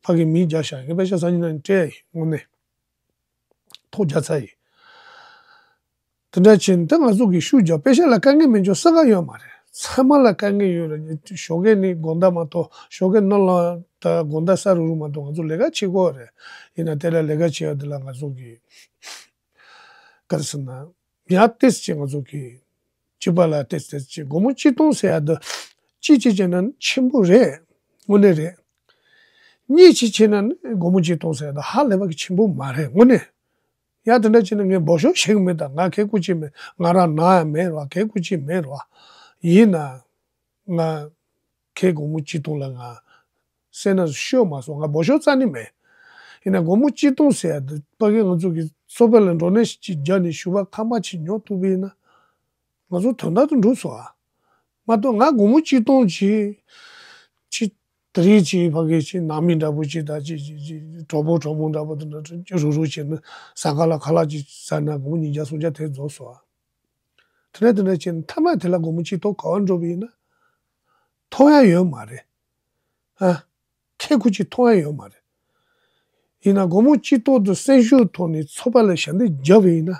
ཕ་གི་མི་བརྒྱ་བཞག་ཡིན། དཔེ་ཆ་སང་ཉིན་ནང་སྤྲད་ཡིན། དངོས་གནས་ཐོག་བརྒྱ་ཚར་ཡིན། དེ་འདྲ་བྱས་ན་ད་ང་ཚོ་གི་ཤུགས་རྒྱག་དཔེ་ཆ་ལ་དཀའ་ངལ་མེད་ཅོག་ས་ག་ཡོད་མ་རེད། ཚང་མ་ལ་དཀའ་ངལ་ཡོད་རེད། ཞོགས་ཀས་ནི་དགོང་དག་མ་གཏོགས། ཞོགས་ཀས་ནང་ལ་ད་དགོང་དག་ས་རུབ་རུབ་མ་གཏོགས་ང་ཚོ་ལས་ཀ་བྱེད་དགོས་རེད། ཡིན་ན་དེ་ལ་ལས་ཀ་བྱེད་ཡ་དེ་ལ་ང་ཚོ་གི་ག་རེ་ཟེར་ན། ཡང་ཏོག་ཙམ་ཅིག་ང་ཚོ་གི་སྤྱི་པ་ལ་ཏོག་ཙམ་ཏོག་ཙམ་ཅིག་སྒོར་མོ་གཅིག་སྟོང་ཟེར་ཡ་འདི་གཅིག་གཅིག་བྱས་ན་ཆེན་པོ་རེད། དངོས་གནས་རེད། གཉིས་གཅིག་བྱས་ན་ནི་སྒོར་མོ་གཅིག་སྟོང་ཟེར་ཡ་འདི་ཧ་ལས་པ་གི་ཆེན་པོ་མ་རེད། དངོས་གནས། ཡ་དེ་འདྲ་བྱས་ན་ངས་འབོད་ཤོག་བྱེད་ཀྱི་མེད། ད་ང་ཁེ་ཁུ་གཅིག་མེད། ང་རང་ནང་ཡང་མེད་རོ། ཁེ་ཁུ་གཅིག་མེད་རོ། ཡིན་ན་ང་ཁེ་སྒོར་མོ་གཅིག་སྟོང་ལ་ང་སེམས་ནང་ཤོད་མ་སོང་། ང་འབོད་ཤོག་རྩ་ནས་མེད། ཡིན་ན་སྒོར་མོ་གཅིག་སྟོང་ཟེར་ཡ་འདི་ཕ་གི་ང་ཚོ་གི་ཚོགས་པ་ལ་འགྲོ་ནས་ཅིག་རྒྱག་ནས་ཞུ་བ་ཁང་པ་ཅིག་ཉོ་ཐུབ་པ་ཡིན་ན། ང་ཚོ་དོན་དག་ཏུ་འགྲོ་སོང་ཨ། མ་གཏོགས་ང་སྒོར་མོ་གཅིག་སྟོང་ཅིག་ཅིག་དེ་རིང་ཅིག་ཕ་གི་ཅིག་ནང་མི་འདྲ་པོ་ཅིག་དང་ཅིག་ཅིག་ཅིག་གྲོགས་པོ་གྲོགས་མོ་འདྲ་པོ་དེ་འདྲ་རུག་རུག་བྱས་ནས་ཟ་ཁང་ལ་ཁ་ལག་ཅིག་ཟ་ན་སྒོར་མོ་ཉིས་བརྒྱ་སུམ་བརྒྱ་དེ་རྫོགས་སོང་ཨ། དེ་འདྲ་དེ་འདྲ་བྱས་ནས་མཐའ་མ་དེ་ལ་སྒོར་མོ་གཅིག་སྟོང་ག་པར་འགྲོ་བ་ཡིན་ན་མཐོང་ཡ་ཡོད་མ་རེད་ཨ། ཁེ་ཁུ་གཅིག་མཐོང་ཡ་ཡོད་མ་རེད། ཡིན་ན་སྒོར་མོ་གཅིག་སྟོང་དེ་སེམས་ཤུགས་ཐོག་ནས་ཚོགས་པ་ལ་ཞབས་འདེགས་བརྒྱབ་པ་ཡིན་ན།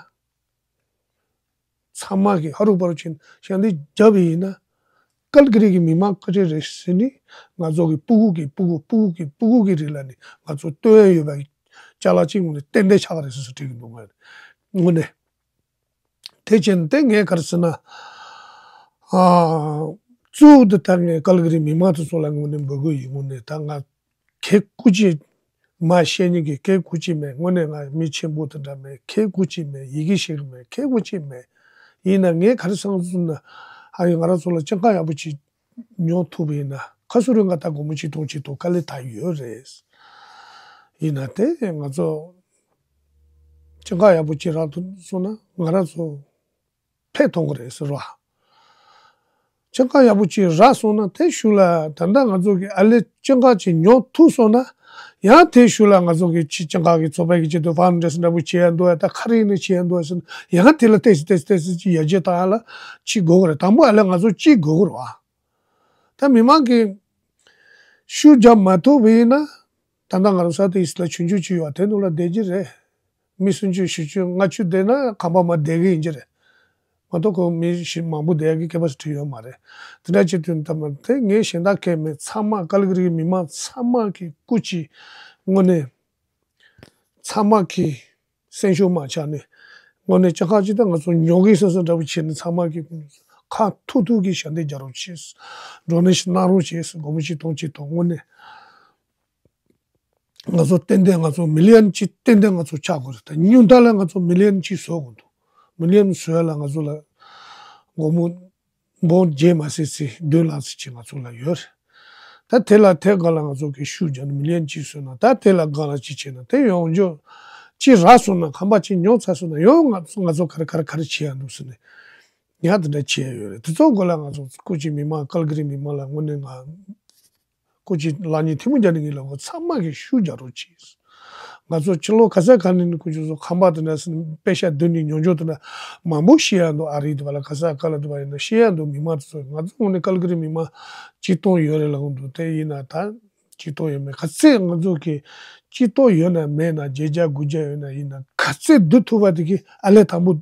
ཚང་མ་གིས་ཧ་རུ་པ་རུ་ཕྱིན་ཞབས་འདེགས་བརྒྱབ་པ་ཡིན་ན། ཀལ་ཀི་རི་གི་མི་མང་བཀའ་དྲིན་རེད་ཟེར་ནས། ང་ཚོ་གི་སྤུ་གུ་གི་སྤུ་གུ་སྤུ་གུ་གི་སྤུ་གུ་གི་རིང་ལ་ནི་ང་ཚོ་སྟོན་ཡ་ཡོད་པའི་ཅ་ལག་ཅིག་ངོས་ནས་ཏན་ཏན་ཆགས་ཀྱི་རེད་ཟེར་ཟེར་དྲན་གྱི་འདུག་ང་དངོས་གནས། དེ་བྱས་ནས་དེ་ངས་ག་རེ་ཟེར་ན། ཨ། གཙོ་བོ་དེ་ད་ངས་ཀལ་ཀི་རི་མི་མང་དེ་ཚོ་ལ་དངོས་གནས་འབོད་སྐུལ་ཡིན། དངོས་གནས་ད་ང་ཁེ་ཁུ་གཅིག་མ་བཤད་མཁན་གྱི་ཁེ་ཁུ་གཅིག་མེད། དངོས་གནས་ང་མི་ཆེན་པོ་དེ་འདྲ་མེད། ཁེ་ཁུ་གཅིག་མེད། ཡི་གེ་ཤེས་ཀྱི་མེད། ཁེ་ཁུ་གཅིག་མེད། ཡིན་ན་ངས་ག་རེ་བསམ་སོང་ན། ཨ་ཡིན་ང་རང་ཚོ་ལ་སྤྱི་ཁང་ཡག་པོ་ཅིག་ཉོ་ཐུབ་པ་ཡིན་ན་ཁ་སུ་རུ་ང་ད་སྒོར་མོ་གཅིག་སྟོང་གཅིག་སྟོང་དཀའ་ལས་ད་ཡོད་རེད། ཡིན་ན་དེ་ང་ཚོ་སྤྱི་ཁང་ཡག་པོ་ཅིག་རག་ཐུབ་སོང་ན་ང་རང་ཚོ་ཕན་ཐོགས་ཀྱི་རེད་ཟེར་བ། སྤྱི་ཁང་ཡག་པོ་ཅིག་རག་སོང་ན་དེ་གཞུག་ལ་ད་ལྟ་ང་ཚོ་གི་ཨ་ལས་སྤྱི་ཁང་ཅིག་ཉོ་ཐུབ་སོང་ན། ཡང་དེ་གཞུག་ལ་ང་ཚོ་གི་ཕྱི་སྤྱི་ཁང་གི་ཚོགས་པའི་གི་ཆེད་དུ་ཕན་ཌེ་རེ་ཤན་འདྲ་པོ་བྱེད་ཡ་འདུག་ཡ། ད་ཁ་རིག་ནས་བྱེད་ཡ་འདུག་ཡ་ཟེར་ན་ཡང་དེ་ལ་ཏོག་ཙམ་ཏོག་ཙམ་ཏོག་ཙམ་ཅིག་ཡར་རྒྱས་བཏང་ཡ་ལ་ཅིག་དགོས་ཀྱི་རེད། དང་པོ་ཨ་ལས་ང་ཚོ་ཅིག་དགོས་ཀྱི་རེད་བ། ད་མི་མང་གིས་ཤུགས་རྒྱབ་མ་ཐུབ་པ་ཡིན་ན། ད་ལྟ་ང་རང་ས་དེ་ཨི་སི་ལ་ཆུང་ཆུང་ཅིག་ཡོད་པ་དེ་ནང་ལ་བསྡད་ཀྱི་རེད། མི་སུམ་ཅུ་བཞི་བཅུ་ལྔ་བཅུ་བསྡད་ན་ཁང་པ་མར་བསྡད་ཀྱི་ཡིན་གྱི་རེད། མ་གཏོགས་ཁོ་མི་ཞིག་མང་པོ་བསྡད་ཀྱི་ཁེ་པ་སི་ཊི་ཡོད་མ་རེད། དེ་འདྲ་བྱེད་དུས་ད་མ་དེ་ངས་གཞན་དག་གས་མེད། ཚང་མ་ཀལ་ཀི་རི་གི་མི་མང་ཚང་མ་གི་སྐུ་མཁྱེན། དངོས་གནས་ཚང་མ་གི་སེམས་ཤུགས་མ་ཆག་ནས། དངོས་གནས་ཅ་ཁ་ཅིག་ད་ང་ཚོ་ཉོ་གི་སོ་སོ་འདྲ་པོ་བྱས་ནས་ཚང་མ་གི་ཁ་ཐུག་ཐུག་གི་ཞབས་འདེགས་རྒྱག་རོགས་བྱེད། ཌོ་ནེ་ཤན་གནང་རོགས་བྱེད། སྒོར་མོ་གཅིག་སྟོང་གཅིག་སྟོང་། དངོས་གནས། ང་ཚོ་ཏན་ཏན་ང་ཚོ་མི་ལི་ཡན་གཅིག་ཏན་ཏན་ང་ཚོ་ཆགས་དགོས་རེད། ད་ཉུང་མཐའ་ལ་ང་ཚོ་མི་ལི་ཡན་གཅིག་བཟོ་དགོས་འདུག། མི་ལི་ཡན་བཟོ་ཡ་ལ་ང་ཚོ་ལ་སྒོར་མོ་འབུམ་བརྒྱད་མ་ཟིན་ཙམ་བདུན་ལྷག་ཙམ་ཅིག་ང་ཚོ་ལ་ཡོད་རེད། ད་དེ་ལ་དེ་སྒང་ལ་ང་ཚོ་གི་ཤུགས་རྒྱག་ནས་མི་ལི་ཡན་གཅིག་བཟོས་ན། ད་དེ་ལ་སྒང་ལ་གཅིག་བྱས་ན་དེ་ཡོང་རྒྱུ་གཅིག་རག་སོང་ན། ཁང་པ་གཅིག་ཉོ་ཚར་སོང་ན་ཡང་ང་ཚོ་ང་ཚོ་ག་རེ་ག་རེ་ག་རེ་བྱེད་ཡ་འདུག་ཟེར་ནས་ཡང་དེ་འདྲ་བྱེད་ཡ་ཡོད་རེད། དེ་ཚོ་སྒང་ལ་ང་ཚོ་སྐུ་མཁྱེན་མི་མང་ཀལ་ཀི་རི་མི་མང་ལ་དངོས་གནས་ང་སྐུ་མཁྱེན་ལག་གཉིས་ཐལ་མོ་སྦྱར་ནས་ངས་ལབ་དགོས། ཚང་མ་གིས་ཤུགས་རྒྱག་རོགས་གྱིས། ང་ཚོ་ཕྱི་ལོགས་ག་ས་ག་ནས་ནི་ཁོང་ཚོ་ཁང་པ་དེ་འདྲ་ཟེར་ནས་པེ་ཤ་བསྡུ་ནས་ཉོ་ཆོག་དེ་འདྲ་མང་པོ་བཤད་ཡ་འདུག། ཨ་རི་དེ་བ་ལ་ག་ས་ག་ལ་དེ་བ་ཡིན་ན་བཤད་ཡ་འདུག། མི་མང་དེ་ཚོ་ང་ཚོ་དངོས་གནས་ཀལ་ཀི་རི་མི་མང་གཅིག་སྟོང་ཡོད་རེད་ལབ་གི་འདུག། དེ་ཡིན་ན་ད་ སྐྱིད་ཏོག་ཡོད་མེད། ག་ཚད་ང་ཚོ་གི་སྐྱིད་ཏོག་ཡོད་ན་མེད་ན། བརྗེད་རྒྱ་སྒུག་རྒྱ་ཡོད་ན་ཡིན་ན། ག་ཚད་བསྡུ་ཐུབ་པ་དེ་གི་ཨ་ལས་དང་པོ་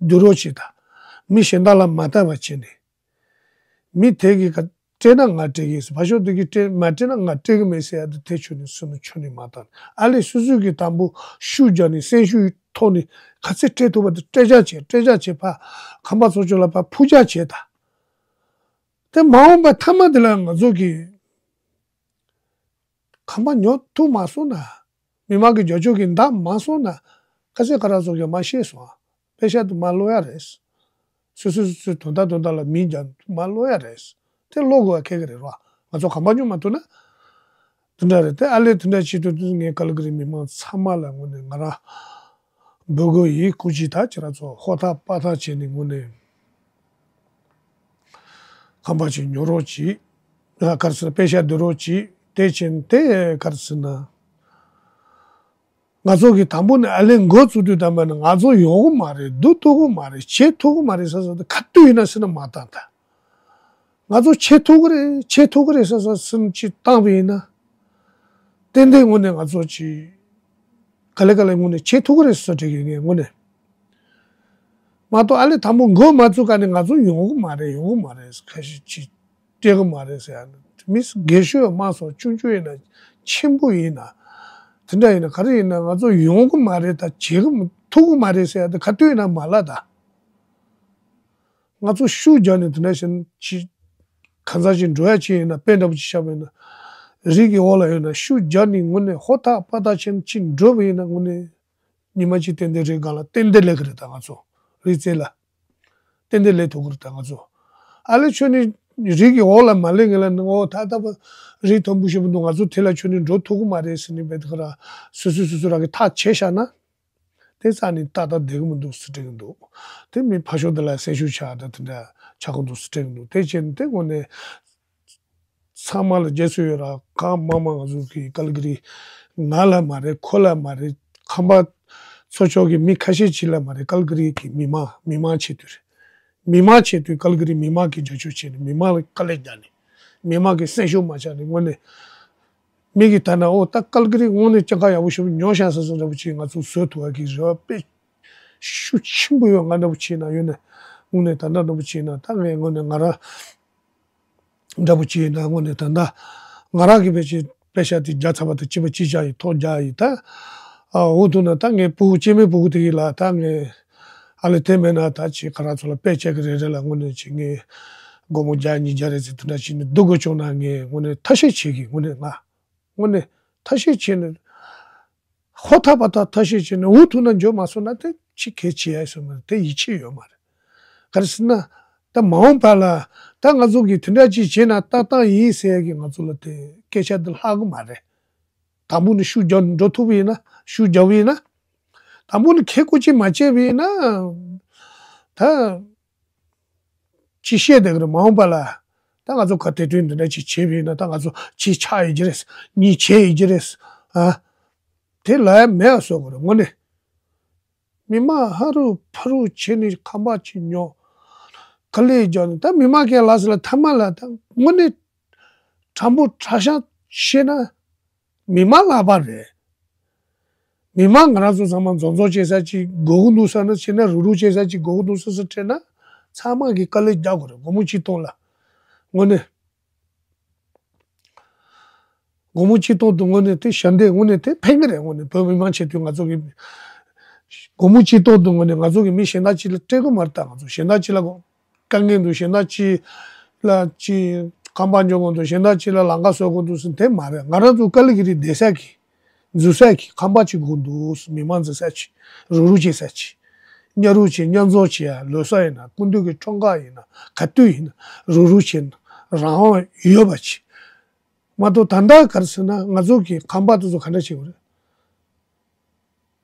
བསྡུ་རོགས་བྱེད་དང་། མི་གཞན་དག་ལ་མ་ལྟ་བ་བྱས་ནས། མི་དེ་གིས་ག་སྤྲད་ན་ང་སྤྲད་ཀྱི་ཡིན། ཕར་ཕྱོགས་དེ་གིས་སྤྲད་མ་སྤྲད་ན་ང་སྤྲད་ཀྱི་མེད་ཟེར་ཡ་དེ་དེ་ཆོ་ནི་སུ་ནི་ཆོ་ནི་མ་བཏང་། ཨ་ལས་སོ་སོ་གིས་དང་པོ་ཤུགས་རྒྱག་ནས་སེམས་ཤུགས་ཐོག་ནས་ག་ཚད་སྤྲད་ཐུབ་པ་དེ་སྤྲད་རྒྱ་བྱེད། སྤྲད་རྒྱ་བྱེད། ཕར་ཁམས་པ་ཚོ་ཆོ་ལ་ཕར་ཕུལ་རྒྱ་བྱེད་དང་། དེ་མ་འོངས་པ་མཐའ་མ་དེ་ལ་ང་ཚོ་གི་ཁམས་པ་ཉོ་ཐུབ་མ་སོང་ན། མི་མང་གི་རྒྱབ་སྐྱོར་གྱིས་འདང་མ་སོང་ན། ཁ་ཤས་ཁ་ར་ཚོ་གིས་མ་ཤེས་སོང་། པེ་ཤ་དེ་མ་ལོག་ཡ་རེད། སོ་སོ་སོ་སོའི་དོན་དག་དོན་དག་ལ་མིང་རྒྱག་མ་ལོག་ཡ་རེད། དེ་ལོག་དགོས་པ་ཁེལ་གི་རེད་རོ། ང་ཚོ་ཁམས་པ་ཉོ་མ་ཐུབ་ན། དེ་འདྲ་རེད། དེ་ཨ་ལས་དེ་འདྲ་བྱེད་དུས་དུས་ངས་ཀལ་གི་རི་མི་མང་ཚང་མ་ལ་ངོས་ནས་ང་རང་འབོད་སྐུལ་ཡིན། སྐུ་མཁྱེན་ད་ཁྱེད་རང་ཚོ་ཧོ་ཐག་པ་ཐག་བྱས་ནས་ངོས་ནས་ཁམས་པ་ཅིག་ཉོ་རོགས་གྱིས། ཨ་ག་རེ་ཟེར། པེ་ཤ་བསྡུ་རོགས་གྱིས། དེ་བྱས་ནས་དེ་ག་རེ་ཟེར་ན། ང་ཚོ་གི་དང་པོ་ནས་ཨ་ལས་འགོ་བཙུགས་དུས་དང་པོ་ནས་ང་ཚོ་ཡོང་གི་མ་རེད། བསྡུ་ཐུབ་ཀྱི་མ་རེད། བྱེད་ཐུབ་ཀྱི་མ་རེད་ཟེར་ཟེར་ཏེ། ག་དུས་ཡིན་ན་ཟེར་ན་མ་བཏང་ད། ང་ཚོ་བྱེད་ཐུབ་ཀྱི་རེད། བྱེད་ཐུབ་ཀྱི་རེད་ཟེར་ཟེར་སེམས་ཅིག་བཏང་བ་ཡིན་ན། ཏན་ཏན་ངོས་ནས་ང་ཚོ་ཅིག་ག་ལེ་ག་ལེ་ངོས་ནས་བྱེད་ཐུབ་ཀྱི་རེད་ཟེར་དྲན་གི་ངས་ངོས་ནས། མ་གཏོགས་ཨ་ལས་དང་པོ་འགོ་མ་བཙུགས་ག་ནས་ང་ཚོ་ཡོང་གི་མ་རེད། ཡོང་གི་མ་རེད། ཁ་ཤས་ཅིག་སྤྲད་གི་མ་རེད་ཟེར་ཡ་ནི། མི་སྒེར་ཤོས་མང་སོང་། ཆུང་ཆུང་ཡིན་ན་ཆེན་པོ་ཡིན་ན། དེ་འདྲ་ཡིན་ན་ག་རེ་ཡིན་ན་ང་ཚོ་ཡོང་གི་མ་རེད་ད། བྱེད་གི་མ་ཐུབ་གི་མ་རེད་ཟེར་ཡ་དེ་ག་དུས་ཡིན་ན་མ་ལབ་ད། ང་ཚོ་ཤུགས་རྒྱག་ནས་དེ་འདྲ་བྱས་ན་ཅི། གང་ཟག་ཅིག་འགྲོ་ཡ་ཅིག་ཡིན་ན། དཔེ་འདྲ་པོ་ཅིག་བཞག་པ་ཡིན་ན། རིགས་ཀྱི་འོག་ལ་ཡོད་ན་ཤུགས་རྒྱག་ནས་ངོས་ནས་ཧོ་ཐག་པ་ཐག་བྱས་ནས་ཅིག་འགྲོ་བ་ཡིན་ན། ངོས་ནས་ཉི་མ་གཅིག་ཏན་ཏན་རི་སྒང་ལ་ཏན་ཏན་སླེབས་ཀྱི་རེད་ད་ང་ཚོ། རི་རྩེ་ལ་ཏན་ཏན་སླེབས་ཐུབ་ཀྱི་རེད་ད་ང་ཚོ། ཨ་ལས་ཁྱོད་ནི་རི་གི་འོག་ལ་མ་སླེབས་ངེས་ལ་ནི། འོ་ད་ལྟ་བུ་རི་མཐོན་པོ་ཞེ་པོ་འདུག་ང་ཚོ་དེ་ལ་ཁྱོད་ནི་འགྲོ་ཐུབ་ཀྱི་མ་རེད་ཟེར་ནས་བས། དེ་ག་ར་སོ་སོ་སོ་སོ་རང་གིས་ཐག་བཅད་བཞག་ན། དེ་རྩ་ནས་ཏག་ཏག་བསྡད་ཀྱི་མི་འདུག་ཟེར་དྲན་གྱི་འདུག་དེ་མི་ཕར་ཕྱོགས་དེ་ལ་སེམས་ཤུགས་ཆག་ད་དེ་འདྲ་ཆགས་ཀྱི་འདུག་ཟེར་དྲན་གྱི་འདུག་དེ་བྱས་ནས་དེ་ངོས་ནས་ཚང་མ་ལ་རྗེས་སུ་ཡི་རང་། གང་མང་མང་ང་ཚོ་གི་ཀལ་གི་རི། ང་ལ་མ་རེད། ཁོ་ལ་མ་རེད། ཁམས་པ་ཚོ་ཕྱོགས་ཀྱི་མི་ཁ་ཤས་ཅིག་ལ་མ་རེད། ཀལ་གི་རི་གི་མི་མང་། མི་མང་ཆེད་དུ་རེད། མི་མང་ཆེད་དུ། ཀལ་གི་རི་མི་མང་གི་རྒྱབ་སྐྱོར་བྱས་ནས། མི་མང་ལ་དཀའ་ལས་རྒྱག་ནས། མི་མང་གི་སེམས་ཤུགས་མ་ཆག་ནས། ངོས་ནས་མི་གིས་ད་ན་འོ་ད་ཀལ་གི་རི་དངོས་གནས་སྤྱང་ཀ་ཡག་པོ་ཞེ་པོ་ཉོ་ཤག་ཟེར་ཟེར་འདྲ་པོ་ཅིག་ང་ཚོ་བཟོ་ཐུབ་པ་གི་རེ་བ་དཔེ་ཤུགས་ཆེན་པོ་ཡོད། ང་འདྲ་པོ་བྱས་ན་ཡོད་ན། དངོས་གནས་ད་ལྟ་འདྲ་པོ་བྱས་ན་ད་ངས་དངོས་གནས་ང་རང་འདྲ་པོ་བྱས་ན། དངོས་གནས་ད་ལྟ་ང་རང་གི་པེ་ཅིག་པེ་ཤ་དེ་བརྒྱབ་ཚར་བ་དང་། གཅིག་པ་གཅིག་བརྒྱབ་ཡིན། ཐོག་བརྒྱབ་ཡིན་ད། ཨ་འོ་ཐུག་ན་ད་ངའི་ཕྲུ་གུ་སྐྱེས་མའི་ཕྲུ་གུ་དེ་གི་ལ་ད་ངས། ཨ་ལས་དེ་མེད་ན་ད་ཅིག་ཁ་ར་ཚོ་ལ་དཔེ་ཆ་གི་རེ་རེ་ལ་དངོས་གནས་ཅིག་ངས་སྒོར་མོ་བརྒྱ་ཉིས་བརྒྱ་རེ་ཟེར་དེ་འདྲ་བྱས་ནས་བསྡུ་དགོས་བྱུང་ན། ངས་དངོས་གནས་ཐབས་ཤེས་བྱེད་ཀྱི། དངོས་གནས་ང་དངོས་གནས་ཐབས་ཤེས་བྱས་ནས། ཧོ་ཐག་པ་ཐག་ཐབས་ཤེས་བྱས་ནས་འུ་ཐུག་ན་འབྱོར་མ་སོང་ན་དེ་ཅི་གལ་ཆེ་ཡ་སོང་མ་རེད། དེ་ཡིད་ཆེས་ཡོད་མ་རེད། ག་རེ་ཟེར་ན། ད་མ་འོངས་པ་ལ་ད་ང་ཚོ་གིས་དེ་འདྲ་ཅིག་བྱས་ན་ཏག་ཏག་ཡིན་ཟེར་ཡ་གི་ང་ཚོ་ལ་དེ་སྐད་ཆ་དེ་ལྷག་གི་མ་རེད། དང་པོ་ནས་ཤུགས་རྒྱག་འགྲོ་ཐུབ་པ་ཡིན་ན། ཤུགས་རྒྱག་པ་ཡིན་ན། དང་པོ་ནས་ཁེ་ཀོ་ཅིག་མ་བྱས་པ་ཡིན་ན། ད་ཅི་བཤད་བསྡད་ཀྱི་རེད། མ་འོངས་པ་ལ་ད་ང་ཚོ་ག་དེ་དུས་འདི་འདྲ་ཅིག་བྱས་པ་ཡིན་ན། ད་ང་ཚོ་ཅི་ཆགས་ཡོད་ཀྱི་རེད། གཉིས་བྱས་ཡོད་ཀྱི་རེད། ཨ་དེ་ལ་ཡ་མེད་པ་བཟོ་དགོས་རེད། དངོས་གནས། མི་མང་ཧ་རུ་ཕ་རུ་བྱས་ནས་ཁང་པ་ཅིག་ཉོ། དཀའ་ལས་རྒྱག་ནས། ད་མི་མང་གིས་ལ་ཟེར་ལ་མཐའ་མ་ལ་ད་དངོས་གནས་དྲང་པོ་དྲང་བཞག་བཤད་ན་མི་མང་ལག་པ་རེད། མི་མང་ང་རང་ཚོ་ཚང་མ་མཛོག་མཛོག་བྱེད་ས་ཅིག་དགོས་ཀྱི་འདུག་ཟེར་ན། བྱས་ན་རུག་རུག་བྱེད་ས་ཅིག་དགོས་ཀྱི་འདུག་ཟེར་ཟེར་དྲན་ན། ཚང་མ་གིས་དཀའ་ལས་རྒྱག་དགོས་རེད། སྒོར་མོ་གཅིག་སྟོང་ལ། དངོས་གནས། སྒོར་མོ་གཅིག་སྟོང་དེ་དངོས་གནས་དེ་ཞབས་འདེགས་དངོས་གནས་དེ་ཕན་གྱི་རེད། དངོས་གནས་བོད་མི་མང་ཆེད་དུ་ང་ཚོ་གི་སྒོར་མོ་གཅིག་སྟོང་དེ་དངོས་གནས་ང་ཚོ་གི་མི་གཞན་དག་ཅིག་ལ་སྤྲད་དགོས་མ་རེད། ད་ང་ཚོ་གཞན་དག་ཅིག་ལ་དཀའ་ངལ་འདུག་གཞན་དག་ཅིག་ལ་ཅིག་ཁང་པ་ཉོ་དགོས་འདུག་གཞན་དག་ཅིག་ལ་ལམ་ཁ་བཟོ་དགོས་འདུག་ཟེར་དེ་མ་རེད། ང་རང་ཚོ་ཀལ་གི་རི་བསྡད་ས་གི་འཛུལ་ས་གི་ཁང་པ་ཅིག་དགོས་འདུག་མི་མང་འཛུལ་ས་ཅིག་རུག་རུག་བྱེད་ས་ཅིག་མཉམ་རུབ་བྱེད། མཉམ་འཛོམས་བྱེད་ཡ། ལོ་གསར་ཡིན་ན། སྐུ་མདུན་གྱི་འཁྲུངས་སྐར་ཡིན་ན། ག་དུས་ཡིན་ན་རུག་རུག་བྱེད་ན་རང་དབང་ཡོད་པ་ཅིག་མ་གཏོགས་ད་ལྟ་ག་རེ་ཟེར་ན། ང་ཚོ་གི་ཁང་པ་དེ་ཚོ་ག་འདྲ་བྱེད་དགོས་རེད།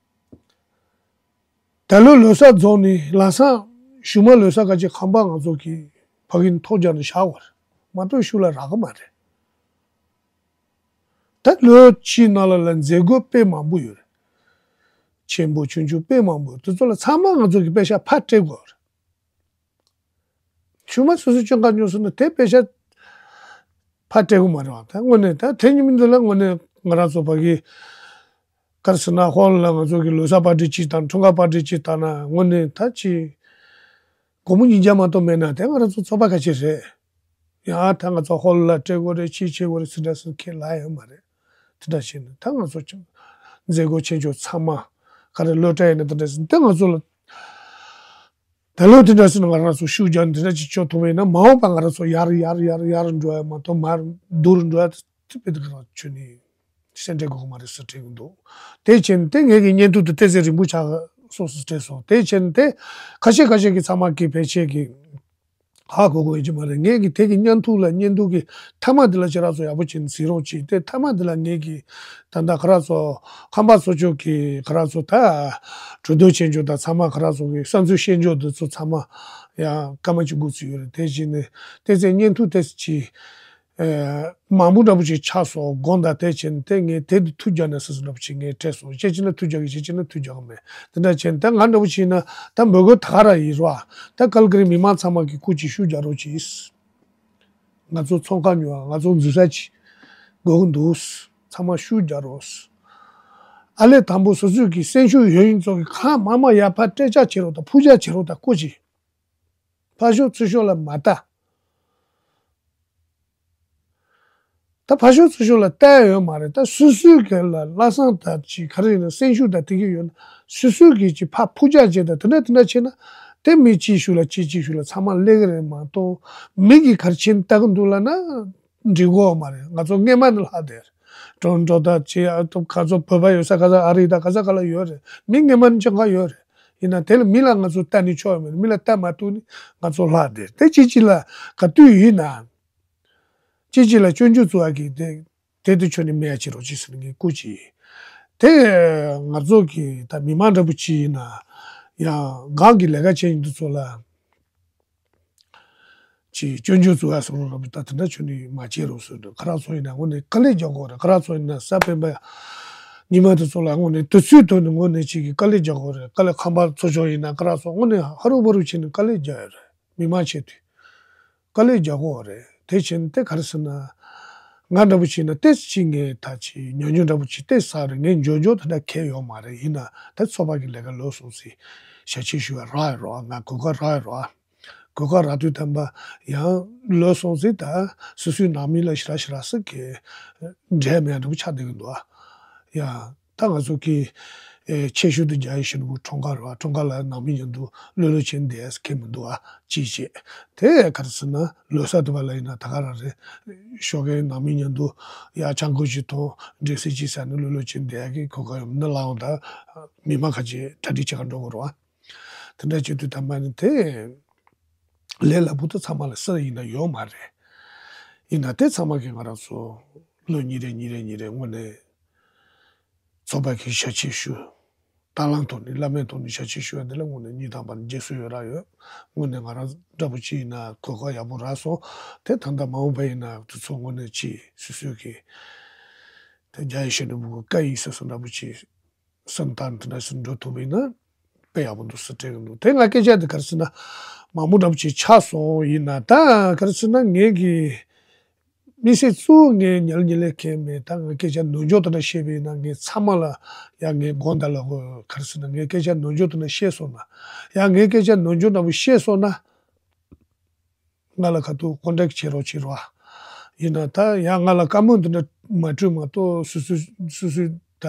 ད་ལོ་ལོ་གསར་རྫོགས་ནས་ལམ་སང་གཞུག་མ་ལོ་གསར་ག་ཅིག་ཁང་པ་ང་ཚོ་གི་ཕ་གི་ཐོག་རྒྱག་ནས་བཞག་དགོས་རེད། མ་གཏོགས་ཤུལ་ལ་རག་གི་མ་རེད། ད་ལོ་གཅིག་ནང་ལ་ལ་མཛད་སྒོ་དཔེ་མང་པོ་ཡོད་རེད། ཆེན་པོ་ཆུང་ཆུང་དཔེ་མང་པོ་ཡོད། དེ་ཚོ་ལ་ཚང་མ་ང་ཚོ་གི་པེ་ཤག་ཕར་སྤྲད་དགོས་རེད། ཆུང་མ་སོ་སོ་སྤྱོད་ག་ཉོ་སོང་ན་དེ་པེ་ཤག་ ཕར་སྤྲད་དགོས་མ་རེད་བ། ད་དངོས་གནས་ད་དེ་ཉིན་མིན་འདི་ལ་དངོས་གནས་ང་རང་ཚོ་ཕ་གི་ག་རེ་ཟེར་ན་ཧོལ་ལ་ང་ཚོ་གི་ལོ་གསར་པར་ཊི་གཅིག་དང་འཁྲུངས་སྐར་པར་ཊི་གཅིག་བཏང་ན་དངོས་གནས་ད་ཅི་སྒོར་མོ་ཉིས་བརྒྱ་མ་གཏོགས་མེད་ན་དེ་ང་རང་ཚོ་ཚོགས་པ་ག་ཅི་རེད། ཡང་ད་ང་ཚོ་ཧོལ་ལ་སྤྲད་དགོས་རེད། ཅི་བྱེད་དགོས་རེད་ཟེར་འདྲ་ཟེར་ཁས་ལེན་ཡོད་མ་རེད། དེ་འདྲ་བྱས་ནས་ད་ང་ཚོ་ཅང་མཛད་སྒོ་ཆེ་ཆུང་ཚང་མ་ག་རེ་སློབ་གྲྭ་ཡིན་ན་དེ་འདྲ་ཟེར་ད་ང་ཚོ་ལ་ད་ལོ་དེ་འདྲ་ཟེར་ན་ང་རང་ཚོ་ཤུགས་རྒྱག་འདི་འདྲ་ཅིག་བཅོ་ཐུབ་པ་ཡིན་ན་མ་འོངས་པ་ང་རང་ཚོ་ཡར་ཡར་ཡར་ཡར་འགྲོ་ཡ་མ་གཏོགས་མར་སྡུག་རུ་འགྲོ་ཡ་དེ་དཔེ་དེ་ག་རང་ཆུ་ནི་སེམས་ཁྲལ་དགོས་ཀྱི་མ་རེད་ཟེར་དྲན་གྱི་འདུག་དེ་བྱས་ནས་དེ་ངེད་ཀྱི་བརྙན་ཐུང་དེ་ཏོག་ཙམ་རིང་པོ་ཆགས་སོང་ཟེར་དྲན་སོང་། དེ་བྱས་ནས་དེ་ཁ་ཤས་ཁ་ཤས་ཀྱི་ཚང་མ་གི་ཕལ་ཆེར་གྱི་ཧ་གོ་གོ་ཡོད་ཀྱི་མ་རེད། ངེད་ཀྱི་དེ་གི་བརྙན་ཐུང་ལ་བརྙན་ཐུང་གི་མཐའ་མ་འདི་ལ་ཁྱེད་རང་ཚོ་ཡག་པོ་བྱས་ནས་གཟིགས་རོགས་གྱིས། དེ་མཐའ་མ་འདི་ལ་ངེད་ཀྱི་ད་ལྟ་ཁ་ར་ཚོ་ཁམས་པ་ཚོ་ཕྱོགས་ཀྱི་ཁ་ར་ཚོ་ད་གྲོས་བསྡུར་བྱེད་འཇོག་དང་ཚང་མ་ཁ་ར་ཚོ་གི་བསམ་ཚུལ་བཤད་འཇོག་འདི་ཚོ་ཚང་མ་ཡང་སྐར་མ་གཅིག་འགོར་ཚུལ་ཡོད་རེད། དེ་བཞིན་ནས་དེ་ཚེ་བརྙན་ཐུང་དེ་ཚེ་གྱིས་མང་པོ་འདྲ་པོ་ཅིག་ཆགས་སོང་། དགོངས་དག་དེ་བྱས་ནས་དེ་ངས་དེ་འདི་ཐུགས་རྒྱག་ན་སྲིད་སྲིད་འདྲ་པོ་ཅིག་ངས་སྤྲད་སོང་། གཅིག་བྱས་ན་ཐུགས་རྒྱག་གི་གཅིག་བྱས་ན་ཐུགས་རྒྱག་གི་མེད། དེ་འདྲ་བྱས་ནས་ད་ང་འདྲ་པོ་ཅིག་ཡིན་ན་ད་འབོད་སྐུལ་ད་ག་རང་ཡིན་རོགས། ད་ཀལ་ཀ་རི་མི་མང་ཚང་མ་གི་སྐུ་མཁྱེན་ཤུགས་རྒྱག་རོགས་གྱིས། ང་ཚོ་ཚོང་ཁང་ཉོ་བ་ང་ཚོ་འཛུལ་ས་ཅིག་དགོས་ཀྱི་འདུག་ཚང་མ་ཤུགས་རྒྱག་རོགས། ཨ་ལས་དང་པོ་སོ་སོའི་གི་སེམས་ཤུགས་ཡོད་ཡིན་ཚོ་གི་ཁ་མ་མ་ཡར་ཕར་སྤྲད་བྱ་བྱེད་རོགས་དང་ཕུགས་བྱ་བྱེད་རོགས་དང་སྐུ་མཁྱེན། ཕར་ཤོག་ཚུར་ཤོག་ལ་མ་ལྟ། ད་ཕར་ཤོག་ཚུར་ཤོག་ལ་ལྟ་ཡ་ཡོད་མ་རེད། ད་སོ་སོའི་གི་ལ་བླ་བསང་ད་ཅིག་ག་རེ་ཡིན་ན་སེམས་ཤུགས་ད་དེ་གི་ཡོད་ན་སོ་སོའི་གི་ཅིག་ཕར་ཕུགས་རྒྱག་བྱེད་ད་དེ་འདྲ་དེ་འདྲ་བྱེད་ན་དེ་མི་གཅིག་ཤུགས་ལ་གཅིག་གཅིག་ཤུགས་ལ་ཚང་མ་སླེབས་གི་རེད་མ་གཏོགས་མི་གི་ག་རེ་བྱེད་ལྟ་གི་འདུག་ལབ་ན་འགྲིག་གོ་མ་རེད། ང་ཚོ་སྔས་མ་ནས་ལྷག་བསྡད་རེད། འགྲོ་འགྲོ་ད་ཅིག་ཨ་ཐུབ་ཁ་ཚོ་བོད་པ་ཡོད་ས་ག་ས་ཨ་རི་ད་ག་ས་ག་ལ་ཡོད་རེད། མི་སྔས་མ་ནས་ཅང་ག་ཡོད་རེད། ཡིན་ན་དེ་ལ་མི་ལ་ང་ཚོ་ལྟ་ནི་ཆོག་ཡོད་མེད་མི་ལ་ལྟ་མ་ཐུབ་ནི་ང་ཚོ་ལྷག་བསྡད་དེ་གཅིག་གཅིག་ལ་ག་དུས་ཡིན་ན། ཅི་ཅི་ལ་སྐྱོན་བརྗོད་བཙུགས་ཡ་གི་དེ་དེ་དུ་ཆོད་ནས་མེད་ཡ་བྱེད་རོགས་གྱིས་ཟེར་ནས་ངས་སྐུ་མཁྱེན། དེ་ང་ཚོ་གི་ད་མི་མང་འདྲ་པོ་ཅིག་ཡིན་ན་ཡང་སྒང་གི་ལས་ཀ་བྱེད་ཡིན་དུ་ཚོ་ལ་ཅི་སྐྱོན་བརྗོད་བཙུགས་ཡ་སོང་རོགས་ད་དེ་འདྲ་ཆོད་ནས་མ་བྱེད་རོགས་ཟེར་འདུག་ཁ་རག་ཚོ་ཡིན་ན་དངོས་གནས་དཀའ་ལས་རྒྱག་དགོས་རེད། ཁ་རག་ཚོ་ཡིན་ན་གཟའ་སྤེན་པ་ཉི་མ་དུ་ཚོ་ལ་དངོས་གནས་དུས་ཚོད་ཐོག་ནས་དངོས་གནས་ཅིག་གི་དཀའ་ལས་རྒྱག་དགོས་རེད། དཀའ་ལས་ཁམས་པ་ཚོ་ཆོག་ཡིན་ན་ཁ་རག་ཚོ་དངོས་གནས་ཧ་རུ་བ་རུ་བྱེད་ནས་དཀའ་ལས་རྒྱག་ཡ་རེད། མི་མང་ཆེད་དུ་དཀའ་ལས་རྒྱག་གོ་རེད། དེ་བཞིན་དེ་ག་རེ་ཟེར་ན། ང་འདྲ་པོ་བྱས་ན་ཏེས་ཅི་ངས་ད་ཅི་ཉོ་ཉོ་འདྲ་པོ་ཅི་ཏེས་ས་རེད། ངས་འཇོ་འཇོ་དེ་འདྲ་ཁེལ་ཡོད་མ་རེད། ཡིན་ན་ད་ཚོགས་པ་གི་ལས་ཀ་ལོས་སོང་ཟིག་ཞབས་ཕྱི་ཞུ་བ་རག་ཡོད་རོགས། ང་གོ་སྐབས་རག་ཡོད་རོགས། གོ་སྐབས་རག་དུས་ཐམ་པ་ཡང་ལོས་སོང་ཟིག་ད་སོ་སོའི་ནང་མི་ལ་ཞེ་དྲག་ཞེ་དྲག་ཟིག་གི་འབྲལ་མེད་འདྲ་པོ་ཆགས་བསྡད་གི་འདུག་ཨ། ཡ། ད་ང་ཚོ་གི་ཨེ་ཆེ་ཤོས་དེ་རྒྱ་ཡི་ཤི་ནུ་བུ་ཁྲོང་ཁ་རེད་བ། ཁྲོང་ཁ་ལ་ནང་མི་མཉམ་དུ་ལོ་ལོ་ཆེན་དེ་ཨེ་ཁེ་མི་འདུག་ཨ་ཅི་བྱེད། དེ་ག་རེ་ཟེར་ན་ལོ་གསར་དུ་བ་ལ་ཡིན་ན་ད་ག་རང་རེད། ཞོགས་ཀའི་ནང་མི་མཉམ་དུ་ཡ་ཆང་ཁོ་ཅི་ཐོང་འདྲེ་སི་ཅི་ཟ་ནི་ལོ་ལོ་ཆེན་དེ་ཨ་གི་གོ་ཁ་ཡོང་ནི་ལའང་ད་མི་མ་ཁ་ཅི་གྲ་སྒྲིག་བྱེད་ག་འགྲོ་གི་རེད་བ། དེ་འདྲ་བྱེད་དུས་ད་མ་ནི་དེ་ལས་སླ་པོ་དེ་ཚང་མ་ལ་སུ་ཡིན་ན་ཡོད་མ་རེད། ཡིན་ན་དེ་ཚང་མ་གི་ང་རང་ཚོ་ལོ་གཉིས་རེ་གཉིས་རེ་གཉིས་རེ་དངོས་གནས། ཚོགས་པ་གི་ཞབས་ཕྱི་ཞུ། ད་ལམ་ཐོག་ནས་བླ་མའི་ཐོག་ནས་ཞབས་ཕྱི་ཞུ་བ་འདི་ལ་དངོས་གནས་སྙིང་ཐག་པ་ནས་རྗེས་སུ་ཡི་རང་ཡོད། དངོས་གནས་ང་རང་འདྲ་པོ་ཅིག་ཡིན་ན་གོ་སྐབས་ཡག་པོ་རག་སོང་། དེ་ད་ལྟ་མ་འོངས་པ་ཡིན་ན་དུས་ཚོད་དངོས་གནས་ཅིག་སོ་སོའི་གི་དེ་རྒྱ་ཡི་ཤེས་ནི་བུ་གི་བཀའ་ཡིན་ཟེར་སོང་འདྲ་པོ་ཅིག་སེམས་ཐག་འདི་འདྲ་ཞིག་འགྲོ་ཐུབ་པ་ཡིན་ན་དཔེ་ཡག་པོ་འདུག་ཟེར་དྲན་གི་འདུག་དེ་ང་སྐད་ཆ་འདི་ག་རེ་ཟེར་ན་མང་པོ་འདྲ་པོ་ཅིག་ཆགས་སོང་ཡིན་ན་ད་ག་རེ་ཟེར་ན་ངེད་ཀྱི། དམིགས་བསལ་གཙོ་བོ་ངས་ཉལ་ཉལ་ལས་ཁེལ་མེད། ད་ངས་སྐད་ཆ་ནོར་འཇོག་དེ་འདྲ་བཤད་པ་ཡིན་ན་ངས་ཚང་མ་ལ་ཡང་ངས་དགོངས་དག་ལ་གོ་ག་རེ་ཟེར་ན་ངས་སྐད་ཆ་ནོར་འཇོག་དེ་འདྲ་བཤད་སོང་ན་ཡང་ངས་སྐད་ཆ་ནོར་འཇོག་འདྲ་པོ་བཤད་སོང་ན་ང་ལ་ཁ་ཐུག་ཀོན་ཊེག་བྱེད་རོགས་བྱེད་རོགས། ཡིན་ན་ད་ཡང་ང་ལ་བཀའ་མོལ་འདི་འདྲ་མ་སྤྲོད་མ་གཏོགས་སུ་སུ་སུ་སུ་ད་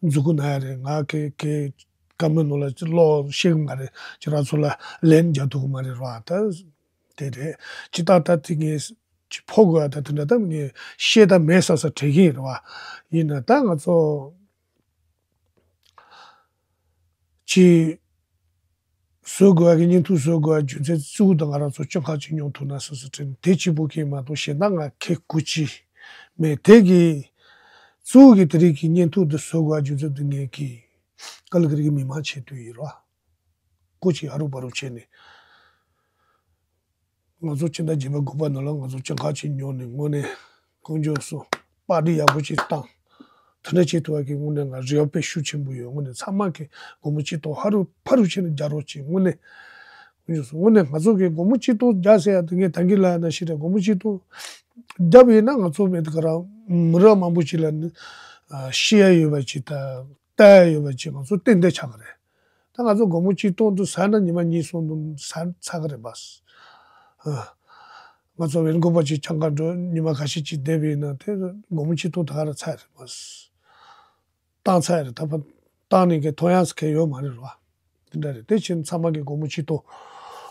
མཛུ་གུ་ན་ཡ་རེད། ང་གི་གི་བཀའ་མོལ་ནང་ལ་ཅི་ལོག་ཤེས་གི་མ་རེད། ཁྱེད་རང་ཚོ་ལ་ལན་རྒྱག་ཐུབ་གི་མ་རེད་རོགས། ད། དེ་རེད། ཅི་ལྟར་ད་དེ་ངས་ཅི་ཕོ་དགོས་ད་དེ་འདྲ་ད་ངས་བཤད་ད་མེད་ས་ས་དྲན་གྱི་རེད་བ། ཡིན་ན་ད་ང་ཚོ་ཅི་བཟོ་དགོས་ཀྱི་བརྙན་ཐུང་བཟོ་དགོས་རྒྱུ་མཚན་གཙོ་བོ་ད་ང་རང་ཚོ་སྤྱོད་ཁག་ཅིག་མྱོང་ཐུབ་ན་ས་ས་དྲན་དེ་གཅིག་པུ་གིས་མ་གཏོགས་གཞན་དག་ང་ཁེ་གུ་ཅི་མེད། དེ་གི་གཙོ་བོ་གི་དེ་རིགས་ཀྱི་བརྙན་ཐུང་འདི་བཟོ་དགོས་རྒྱུ་མཚན་དེ་ངས་ཀྱི་ཀ་ལི་ཀ་རི་གི་མི་མང་ཆེད་དུ་ཡིན་རོགས། སྐུ་ཅིག་ཧ་རུ་བ་རུ་བྱས་ནས། ང་ཚོ་སྤྱི་ཟླ་བརྒྱད་པ་དགུ་པ་ནང་ལ་ང་ཚོ་སྤྱི་ཁག་ཅིག་ཉོ་ནས་དངོས་གནས་ཀུན་སྤྱོད་སོགས་པར་ཊི་ཡག་པོ་ཅིག་བཏང་། དེ་འདྲ་བྱེད་ཐུབ་པ་གི་དངོས་གནས་ང་རེ་བ་དཔེ་ཤུགས་ཆེན་པོ་ཡོད། དངོས་གནས་ཚང་མ་གི་སྒོར་མོ་གཅིག་སྟོང་ཧ་རུ་ཕ་རུ་བྱས་ནས་རྒྱག་རོགས་གྱིས། དངོས་གནས་ཀུན་སྤྱོད་སོགས་དངོས་གནས་ང་ཚོ་གི་སྒོར་མོ་གཅིག་སྟོང་རྒྱག་ཟེར་ཡ་དེ་ངས་ད་གིན་ལ་ན་ཤི་རེད། སྒོར་མོ་གཅིག་སྟོང་ བརྒྱབ་ཡིན་ན་ང་ཚོ་མེད་དུ་ག་ར་མི་རབས་མང་པོ་ཞིག་ལ་ནི་ཤི་ཡ་ཡོད་པ་ཅིག་དང་ལྟ་ཡ་ཡོད་པ་ཅིག་ང་ཚོ་ཏན་ཏན་ཆགས་ཀྱི་རེད། ད་ང་ཚོ་སྒོར་མོ་གཅིག་སྟོང་དུ་ཟ་ན་ཉི་མ་གཉིས་གསུམ་དུ་ཟ་ཚར་གི་རེད་པ། ང་ཚོ་བེན་ཀུ་བར་ཅིག་ཆང་ཁང་འགྲོ་ཉི་མ་ཁ་ཤས་ཅིག་བསྡད་པ་ཡིན་ན་དེ་སྒོར་མོ་གཅིག་སྟོང་ད་ག་ར་ཚར་རེད་པ། བཏང་ཚར་རེད། ད་ཕ་བཏང་ནས་གི་ཐོན་ཡག་སུ་གལ་ཡོད་མ་རེད་རོ། དེ་འདྲ་རེད། དེ་ཕྱིན་ཚང་མ་གི་སྒོར་མོ་གཅིག་སྟོང་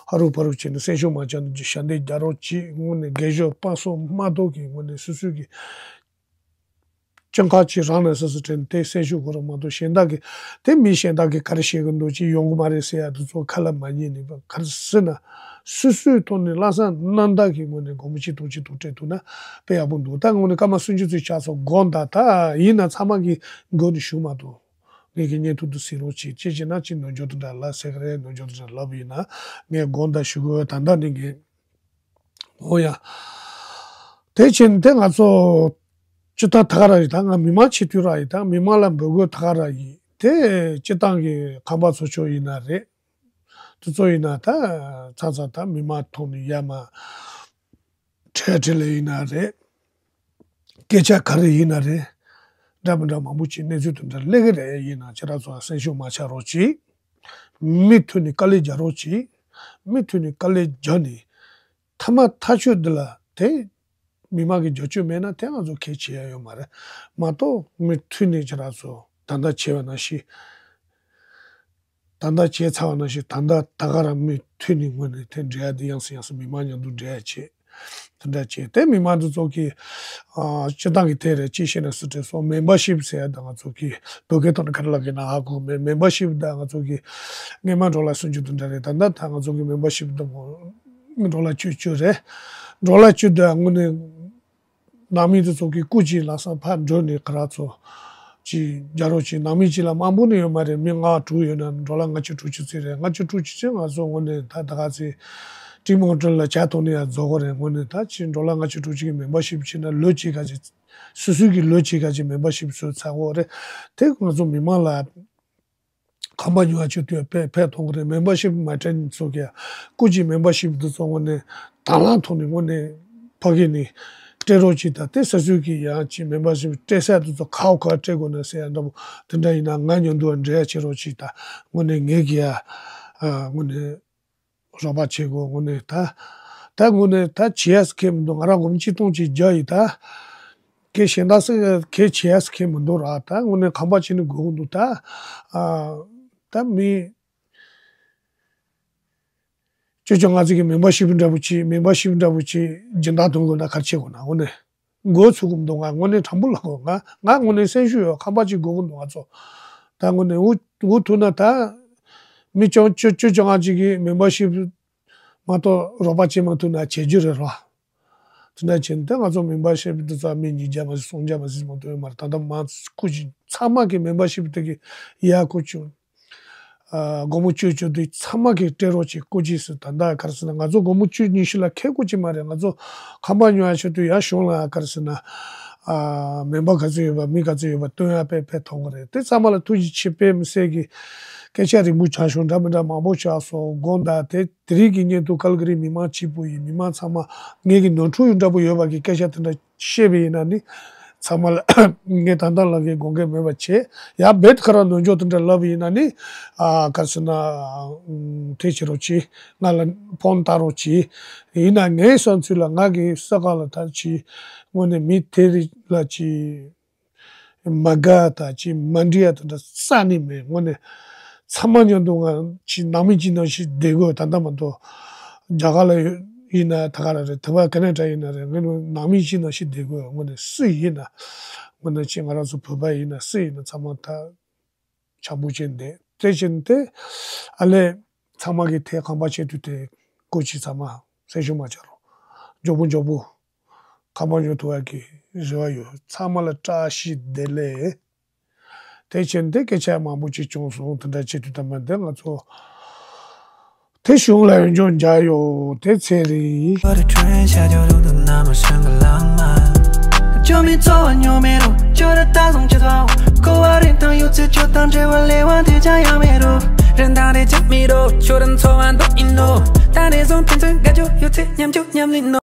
ཧ་རུ་ཕ་རུ་བྱས་ནས་སེམས་ཤུགས་མ་ཆག་ནས་ཀྱི་ཞབས་འདེགས་རྒྱག་རོགས་གྱིས། དངོས་གནས་རྒས་གཞོན་སྤུན་གསུམ་མ་གཏོགས་ཀྱི་དངོས་གནས་སོ་སོའི་གི་སྤྱང་ཀ་ཅིག་རང་ནས་སོ་སོ་དྲན་དེ་སེམས་ཤུགས་སྒོར་མ་གཏོགས་གཞན་དག་གི་དེ་མི་གཞན་དག་གི་ག་རེ་བཤད་གི་འདུག་ཅིག་ཡོང་གི་མ་རེད་ཟེར་ཡ་དེ་ཚོ་ཁ་ལ་མ་ཉན་ནས་ག་རེ་ཟེར་ན། སོ་སོའི་ཐོག་ནས་བླ་བསམ་རྣམ་དག་གི་ངོས་ནས་སྒོར་མོ་གཅིག་སྟོང་གཅིག་སྟོང་སྤྲད་ཐུབ་ན་དཔེ་ཡག་པོ་འདུག་ད་དངོས་གནས་སྐར་མ་སུམ་ཅུ་ཙམ་ཆགས་སོང་། དགོངས་དག་ད་ཡིན་ན་ཚང་མ་གི་མགོ་ནས་ཞུ་མ་ཐུབ། ངེད་ཀྱི་བརྙན་ཐུང་དུ་གཟིགས་རོགས་གྱིས། ཅི་བྱས་ན་ཅི་ནོར་འཇོག་དུ་འདྲ་ལ་ཟེར་གི་རེད། ནོར་འཇོག་དུ་འདྲ་ལབ་ཡིན་ན་ངས་དགོངས་དག་ཞུ་གི་ཡོད། ད་ལྟ་ནས་ངས་འོ་ཡ། དེ་ཕྱིན་དེ་ང་ཚོ་སྤྱི་བཏང་ད་ག་ར་ཡིན། ད་ང་མི་མང་ཆེ་དུས་ར་ཡིན། ད་མི་མང་ལ་འབོད་སྐུལ་ད་ག་ར་ཡིན། དེ་སྤྱི་བཏང་གི་ཁང་པ་ཚོ་ཆོག་ཡིན་ན་རེད། དེ་ཚོ་ཡིན་ན་ད་ཚ་ཚ་ད་མི་མང་ཐོག་ནས་ཡར་མར་འཕྲལ་འཕྲལ་ལ་ཡིན་ན་རེད། སྐད་ཆ་ག་རེ་ཡིན་ན་རེད། འདྲ་མི་འདྲ་མང་པོ་ཅིག་གནས་ཚུལ་དེ་འདྲ་སླེབས་ཀྱི་རེད། ཡིན་ན་ཁྱེད་རང་ཚོ་སེམས་ཤུགས་མ་ཆག་རོགས་གྱིས། མུ་མཐུད་ནས་དཀའ་ལས་རྒྱག་རོགས་གྱིས། མུ་མཐུད་ནས་དཀའ་ལས་རྒྱག་ནས་མཐའ་མ་ཐག་ཆོད་འདི་ལ་དེ་མི་མང་གི་རྒྱབ་སྐྱོར་མེད་ན་དེ་ང་ཚོ་གལ་ཆེ་ཡ་ཡོད་མ་རེད། མ་གཏོགས་མུ་མཐུད་ནས་ཁྱེད་རང་ཚོ་ད་ལྟ་བྱས་པ་ནང་བཞིན། ད་ལྟ་བྱས་ཚར་བ་ནང་བཞིན་ད་ལྟ་ད་ག་རང་མུ་མཐུད་ནས་ངོས་ནས་དེ་འབྲེལ་ཡ་དེ་ཡང་སེ་ཡང་སེ་མི་མང་མཉམ་དུ་འབྲེལ་ཡ་བྱེད། དེ་འདྲ་བྱེད་དེ་མི་མང་དེ་ཚོ་གི་ཨ་སྤྱི་བཏང་གི་དེ་རེད། ཅི་བཤད་ན་སུ་དྲན་སོང་། མེམ་བར་ཤིབ་ཟེར་ཡ་ད་ང་ཚོ་གི་བོད་སྐད་ཐོག་ནས་ག་རེ་ལབ་ཀྱི་ན་ཧ་གོ་མེད། མེམ་བར་ཤིབ་ད་ང་ཚོ་གི་སྔས་མ་ཌོ་ལར་སུམ་ཅུ་དེ་འདྲ་རེད། ད་ལྟ་ད་ང་ཚོ་གི་མེམ་བར་ཤིབ་ད་ཌོ་ལར་བཅུ་བཅུ་རེད། ཌོ་ལར་བཅུ་ད་དངོས་གནས། ནང་མི་དེ་ཚོ་གི་སྐུ་མཁྱེན་ལམ་སང་ཕར་འགྲོ་ནས་ཁ་ར་ཚོ་ཅིག་རྒྱག་རོགས་གྱིས། ནང་མི་གཅིག་ལ་མང་པོ་ནི་ཡོད་མ་རེད། མི་ལྔ་དྲུག་ཡོད་ན་ཌོ་ལར་ལྔ་བཅུ་དྲུག་ཅུ་ཙམ་རེད། ལྔ་བཅུ་དྲུག་ཅུ་ཙམ་ང་ཚོ་དངོས་གནས་ད་ད་ག་ཚོད་ཊི་མོ་ཊར་ལ་ཇ་འཐུང་ནས་ཡང་རྫོགས་གི་རེད། དངོས་གནས་ད་ཅིག་ཌོ་ལར་ལྔ་བཅུ་དྲུག་ཅུ་གི་མེམ་བར་ཤིབ་བྱས་ན་ལོ་གཅིག་ག་ཅིག་སོ་སོའི་གི་ལོ་གཅིག་ག་ཅིག་མེམ་བར་ཤིབ་བཟོས་ཚར་གི་རེད། དེ་ང་ཚོ་མི་མང་ལ། ཁང་པ་ཉོ་བ་ཆེད་དུ་ཕན་ཕན་ཐོགས་ཀྱི་རེད། མེམ་བར་ཤིབ་མ་སྤྲད་མཁན་ཚོ་གིས་སྐུ་མཁྱེན་མེམ་བར་ཤིབ་འདི་ཚོ་དངོས་གནས་དང་བླངས་ཐོག་ནས་དངོས་གནས་ཕ་གི་ནས་སྤྲད་རོགས་གྱིས། ད་དེ་ས་སུ་གི་ཡང་ཅིག་མེམ་བར་ཤིབ་སྤྲད་ས་འདི་ཚོ་ཁག་ཁག་སྤྲད་དགོས་ན་ཟེར་ཡ་འདྲ་པོ་དེ་འདྲ་ཡིན་ན་ང་མཉམ་དུ་འབྲེལ་བ་བྱེད་རོགས་གྱིས། ད་དངོས་གནས་ངེད་ཀྱི་ཡ་དངོས་གནས། རོགས་པ་བྱེད་དགོས། དངོས་གནས་ད། ད་དངོས་གནས་ད་བྱེད་ཡས་ཁེ་མི་འདུག་ང་རང་སྒོར་མོ་གཅིག་སྟོང་གཅིག་རྒྱག་ཡིན་ད། ཁེ་གཞན་དག་སེ་ཁེ་བྱེད་ཡས་ཁེ་མི་འདུག་ར། ད་དངོས་གནས་ཁང་པ་གཅིག་ནི་དགོས་ཀྱི་འདུག་ད། ཨ། ད་མི། ཅོ་ཅོ་ང་ཚོ་གི་མེམ་བར་ཤིབ་འདྲ་པོ་གཅིག་མེམ་བར་ཤིབ་འདྲ་པོ་གཅིག་སྦྱིན་བདག་ཐོན་དགོས་ན་ག་རེ་བྱེད་དགོས་ན་དངོས་གནས། འགོ་ཚུགས་ཀྱི་མི་འདུག་ང་དངོས་གནས་དྲང་པོ་ལབ་དགོས། ང་ང་དངོས་གནས་སེམས་ཤུགས་ཡོད། ཁང་པ་གཅིག་དགོས་ཀྱི་འདུག་ང་ཚོ། ད་དངོས་གནས་འུ་འུ་ཐུག་ན་ད། མི་ཅོ་ཅོ་ཅོ་ཅོ་ང་གཅིག་གིས་མེམ་བར་ཤིབ་མ་གཏོགས་རོགས་པ་བྱེད་མ་ཐུབ་ན་བྱེད་རྒྱུ་རེད་རོ། དེ་འདྲ་བྱས་ནས་ད་ང་ཚོ་མེམ་བར་ཤིབ་འདི་ཚོ་མི་ཉིས་བརྒྱ་མ་ཟིན་སུམ་བརྒྱ་མ་ཟིན་མ་གཏོགས་ཡོད་མ་རེད། ད་ལྟ་མང་སྐུ་མཁྱེན་ཚང་མ་གིས་མེམ་བར་ཤིབ་དེ་གི་ཡ་སྐུ་མཁྱེན། ཨ། སྒོར་མོ་བཅུ་བཅུ་དེ་ཚང་མ་གིས་སྤྲད་རོགས་བྱེད་སྐུ་མཁྱེན་ཟེར། ད་ལྟ་ག་རེ་ཟེར་ན་ང་ཚོ་སྒོར་མོ་བཅུ་ཉི་ཤུ་ལ་ཁེ་སྐུ་མཁྱེན་མ་རེད། ང་ཚོ་ཁང་པ་ཉོ་ཡ་ཆེད་དུ་ཡ་གཞུང་ལ་ག་རེ་ཟེར་ན། ཨ། མེམ་བར་ག་ཚོད་ཡོད་པ་མི་ག་ཚོད་ཡོད་པ་སྟོན་ཡ་དཔེ་ཕན་ཐོགས་ཀྱི་རེད། དེ་ཚང་མ་ལ་ཐུགས་རྗེ་ཆེ། དཔེ་མི་སྲིད་ཀྱི་སྐད་ཆ་རིང་པོ་ཆགས་བྱུང་། འདྲ་མི་འདྲ་མང་པོ་ཆགས་སོང་། དགོངས་དག་དེ་དེ་རིང་གི་བརྙན་ཐུང་ཀལ་ཀ་རི་མི་མང་གཅིག་པུ་ཡིན། མི་མང་ཚང་མ་ངེད་ཀྱི་ནོར་འཁྲུལ་ཡོད་འདྲ་པོ་ཡོད་པ་གི་སྐད་ཆ་དེ་འདྲ་བཤད་པ་ཡིན་ན་ནི། ཚང་མ་ལ་ངས་ད་ལྟ་ལ་གའི་དགོངས་འགལ་མེད་པ་བྱས། ཡང་རྦད་ཁ་ར་ནོར་འཇོག་དེ་འདྲ་ལབ་ཡིན་ན་ནི། ཨ། ག་རེ་ཟེར་ན། ཨ། དེ་བྱེད་རོགས་གྱིས། ང་ལ་ཕོན་བཏང་རོགས་གྱིས། ཡིན་ན་ངའི་བསམ་ཚུལ་ལ་ང་གི་ས་ཁ་ལ་ད་ཅི་དངོས་གནས་མི་དེ་རིགས་ལ་ཅི་མ་དགའ་ད་ཅི་མ་འགྲིག་ཡ་དེ་འདྲ་རྩ་ནས་མེད། དངོས་གནས་ཚང་མ་མཉམ་དུ་ང་ཅི་ནང་མི་ཅི་ནང་བཞིན་བསྡད་དགོས། ད་ལྟ་མ་གཏོགས་རྒྱ་གར་ལ་ཡོད་ཡིན་ན་ད་ག་ར་རེད། དེ་བ་ཀ་ན་ཌ་ཡིན་ན་རེད། ངས་ནང་མི་ཅི་ནང་བཞིན་བསྡད་དགོས། དངོས་གནས་སུ་ཡིན་ན། དངོས་གནས་ཅི་ང་རང་ཚོ་བོད་པ་ཡིན་ན་སུ་ཡིན་ན་ཚང་མ་ད་བྱམས་པོ་བྱས་བསྡད། དེ་བཞིན་དེ་ཨ་ལས་ཚང་མ་གི་ཐད་ཁང་པ་ཆེད་དུ་དེ་སྐུ་མཁྱེན་ཚང་མ་སེམས་ཤུགས་མ་ཆག་རོགས། མགྱོགས་པོ་མགྱོགས་པོ་ཁང་པ་ཉོ་ཐུབ་པ་གི་རེ་བ་ཡོད། ཚང་མ་ལ་བཀྲ་ཤིས་བདེ་ལེགས། དེ་བཞིན་དེ་སྐད་ཆ་མང་པོ་ཅིག་བྱུང་སོང་། དེ་འདྲ་བྱེད་དུས་ད་མ་འདི་ང་ཚོ་དེ་གཞུང་ལ་འོས་སྦྱོར་མཇལ་ཡོད། དེ་ཚེ་རིང་།